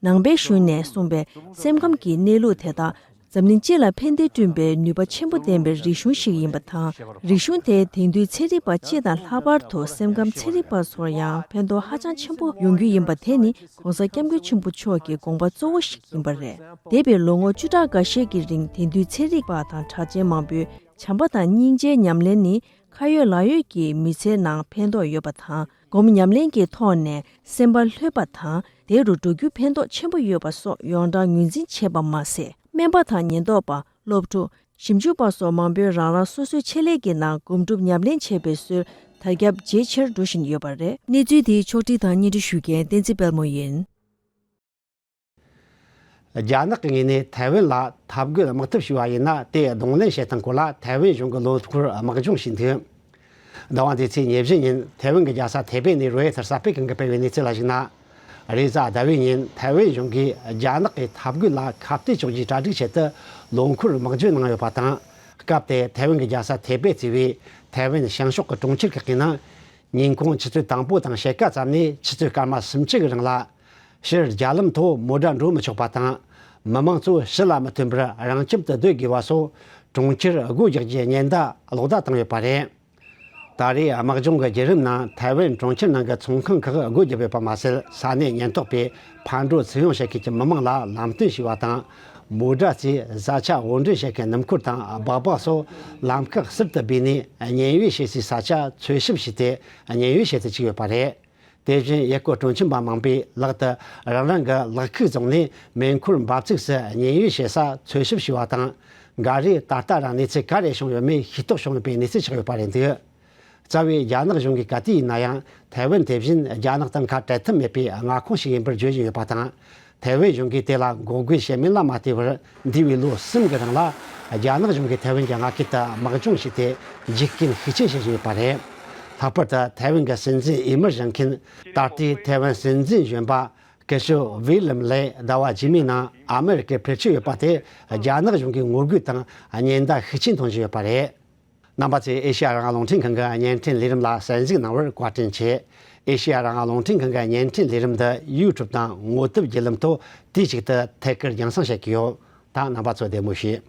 ནང་པའི་གཞུང་ནས་གསུངས་པའི་སེམས་ཁམས་ཀྱི་གནས་ལུགས་དེ་དག་འཛམ་གླིང་སྤྱི་ལ་ཕན་བདེ་བསྐྲུན་པའི་ནུས་པ་ཆེན་པོ་ལྡན་པའི་རིག་གཞུང་ཞིག་ཡིན་པ་དང་། རིག་གཞུང་དེ་དེང་དུས་ཚན་རིག་པ་སྤྱི་དང་ལྷག་པར་དུ་སེམས་ཁམས་ཚན་རིག་པ་ཚོར་ཡང་ཕན་ཐོགས་ཧ་ཅང་ཆེན་པོ་ཡོང་རྒྱུ་ཡིན་པ་དེ་ནི་༸གོང་ས་༸སྐྱབས་མགོན་ཆེན་པོ་མཆོག་གི་དགོངས་པ་གཙོ་བོ་ཞིག་ཡིན་པ་རེད། འདས་པའི་ལོ་ངོ་བཅུ་ཕྲག་འགའ་ཤས་ཀྱི་རིང་དེང་དུས་ཚན་རིག་པ་དང་གྲགས་ཅན་མང་པོས་བྱམས་པ་དང་སྙིང་རྗེའི་ཉམས་ལེན་ནི་ཁ་ཡོད་ལག་ཡོད་ཀྱི་མི་ཚེའི་ནང་ཕན་ཐོགས་ཡོད་པ་དང་། སྒོམ་ཉམས་ལེན་གྱི་ཐོག་ནས་སེམས་པ་ལྷོད་པ་དང་བདེ་རུ་འགྲོ་རྒྱུ་ཕན་ཐོགས་ཆེན་པོ་ཡོད་པ་སོགས་ཡོངས་གྲགས་ངོས་འཛིན་བྱས་པ་མ་ཟད། སྨན་པ་དང་ཉེན་རྟོག་པ། སློབ་ཕྲུག་ཞིབ་འཇུག་པ་སོགས་མང་པོས་རང་རང་སོ་སོའི་ཆེད་ལས་ཀྱི་ནང་སྒོམ་སྒྲུབ་ཉམས་ལེན་བྱེད་པའི་སྲོལ་དར་ཁྱབ་ཇེ་ཆེར་འགྲོ་བཞིན་ཡོད་པ་རེད། གནས་ཚུལ་དེའི་ཕྱོགས་བསྒྲིགས་དང་སྙན་སྒྲོན་ཞུ་མཁན་བསྟན་འཛིན་དཔལ་མོ་ཡིན། རྒྱ་ནག་གི་ངོས་ནས་ཐའེ་ཝན་ལ་འཐབ་རྒོལ་དམག་འཐབ་བྱས་པ་ཡིན་ན་དེ་གདོང་ལེན་བྱེད་སྟངས་སྐོར་ལ་ཐའེ་ཝན་གཞུང་གི་ལོ་འཁོར་དམག་སྦྱོང་བྱས་འདུག་ཟླ་བ་འདིའི་ཚེས་ཉེར་བཞི་ཉིན་ཐའེ་ཝན་གྱི་རྒྱལ་ས་ཐེ་པེ་ནས་རོའེ་ཐར་གསར་སྤེལ་ཁང་གིས་སྤེལ་བའི་གནས་ཚུལ་ལ་གཞིགས་ན། རེས་གཟའ་ཟླ་བའི་ཉིན་ཐའེ་ཝན་གཞུང་གིས་རྒྱ་ནག་གི་འཐབ་རྒོལ་ལ་ཁ་གཏད་གཅོག་རྒྱུའི་གྲ་སྒྲིག་ཆེད་དུ་ལོ་འཁོར་དམག་སྦྱོང་གནང་ཡོད་པ་དང་། སྐབས་དེར་ཐའེ་ཝན་གྱི་རྒྱལ་ས་ཐེ་པེ་གཙོས་པའི་ཐའེ་ཝན་བྱང་ཕྱོགས་ཀྱི་གྲོང་ཁྱེར་ཁག་གི་ནང་ཉིན་གུང་ཆུ་ཚོད་དང་པོ་དང་ཕྱེད་ཀ་ཙམ་ནས་ཆུ་ཚོད་སྐར་མ་སུམ་ཅུ་གི་རིང་ལ། ཕྱིར་རྒྱ་ལམ་ཐོག་མོ་ཊ་འགྲོ་མི་ཆོག་པ་དང་། མི་མང་ཚོ་ཕྱི་ལ་མི་ཐོན་པར་རང་ཁྱིམ་དུ་སྡོད་དགོས་པ་སོགས་གྲོང་ཁྱེར་སྒོ་རྒྱག་རྒྱུའི་ཉེན་བརྡ་ལོག་བརྡ་བཏང་ཡོད་པ་རེད། ད་རེས་དམག་སྦྱོང་གི་བརྒྱུད་རིམ་ནང་ཐའེ་ཝན་གྲོང་ཁྱེར་ནང་གི་ཚོང་ཁང་ཁག་སྒོ་བརྒྱབ་ཡོད་པ་མ་ཟད། ས་གནས་ཉེན་རྟོག་པས་ཕར་འགྲོ་ཚུར་ཡོང་བྱེད་མཁན་གྱི་མི་མང་ལ་ལམ་སྟོན་བྱས་པ་དང་། མོ་ཊ་ཚོས་བཟའ་བཅའ་དབོར་འདྲེན་བྱེད་མཁན་སྣུམ་འཁོར་དང་སྦག་སྦག་སོགས་ལམ་ཁ་ཟུར་དུ་སྦས་ནས་ཉེན་གཡོལ་བྱེད་སའི་ས་ཆ་འཚོལ་ཞིབ་བྱས་ཏེ་ཉེན་གཡོལ་བྱེད་དུ་བཅུག་ཡོད་པ་རེད། དེ་བཞིན་ཡུལ་སྐོར་སྤྲོ་འཆམ་པ་མང་པོས་ལག་ཏུ་རང་རང་གི་ལག་ཁུག་བཟུང་ནས་མེ་འཁོར་འབབ་ཚུགས་སུ་ཉེན་གཡོལ་བྱེད་ས་འཚོལ་ཞིབ་བྱས་པ་དང་། འགའ་རེས་ད་ལྟ་རང་གནས་ཚུལ་ག་རེ་བྱུང་ཡོད་མེད་ཤེས་རྟོགས་བྱུང་ཡོད་པའི་གནས་ཚུལ་ཆགས་ཡོད་པ་རེད་འདུག་རྩ་བའི་རྒྱ་ནག་གཞུང་གིས་ག་དུས་ཡིན་ན་ཡང་ཐའེ་ཝན་དེ་བཞིན་རྒྱ་ནག་དང་ཁ་བྲལ་ཐབས་མེད་པའི་མངའ་ཁོངས་ཤིག་ཡིན་པར་བརྗོད་བཞིན་ཡོད་པ་དང་། ཐའེ་ཝན་གཞུང་གིས་དེ་ལ་འགོག་རྒོལ་བྱེད་མིན་ལ་མ་ལྟོས་པར་འདས་པའི་ལོ་གསུམ་གྱི་རིང་ལ་རྒྱ་ནག་གཞུང་གིས་ཐའེ་ཝན་གྱི་མངའ་ཁུལ་དུ་དམག་སྦྱོང་བྱས་ཏེ་འཇིགས་སྐུལ་ཤུགས་ཆེན་བྱེད་བཞིན་ཡོད་པ་རེད། ལྷག་པར་དུ་ཐའེ་ཝན་གྱི་སྲིད་འཛིན་འོས་མིར་བཞེངས་མཁན་ད་ལྟའི་ཐའེ་ཝན་སྲིད་འཛིན་གཞོན་པ་སྐུ་ཞབས་ཝི་ལམ་ལེ་ཟླ་བ་རྗེས་མའི་ནང་ཨ་མེ་རི་ཀར་ཕེབས་འཆར་ཡོད་པ་དེ་རྒྱ་ནག་གཞུང་གིས་ངོ་རྒོལ་དང་ཉེན་བརྡ་ཤུགས་ཆེན་གཏོང་བཞིན་ཡོད་པ་རེད། རྣམ་པ་ཚོས་ཨེ་ཤེ་ཡ་རང་དབང་རླུང་འཕྲིན་ཁང་གི་བརྙན་འཕྲིན་ལས་རིམ་ལ་གསན་གཟིགས་གནང་བར་བཀའ་དྲིན་ཆེ། ཨེ་ཤེ་ཡ་རང་དབང་རླུང་འཕྲིན་ཁང་གི་བརྙན་འཕྲིན་ལས་རིམ་འདི་ཡུ་ཊུབ་དང་ངོ་དེབ་བརྒྱུད་ལམ་ཐོག་དུས་གཅིག་ཏུ་ཐད་ཀར་རྒྱང་སྲིང་བྱེད་ཀྱི་ཡོད། ད་རྣམ་པ་ཚོ་བདེ་མོ་བྱོས།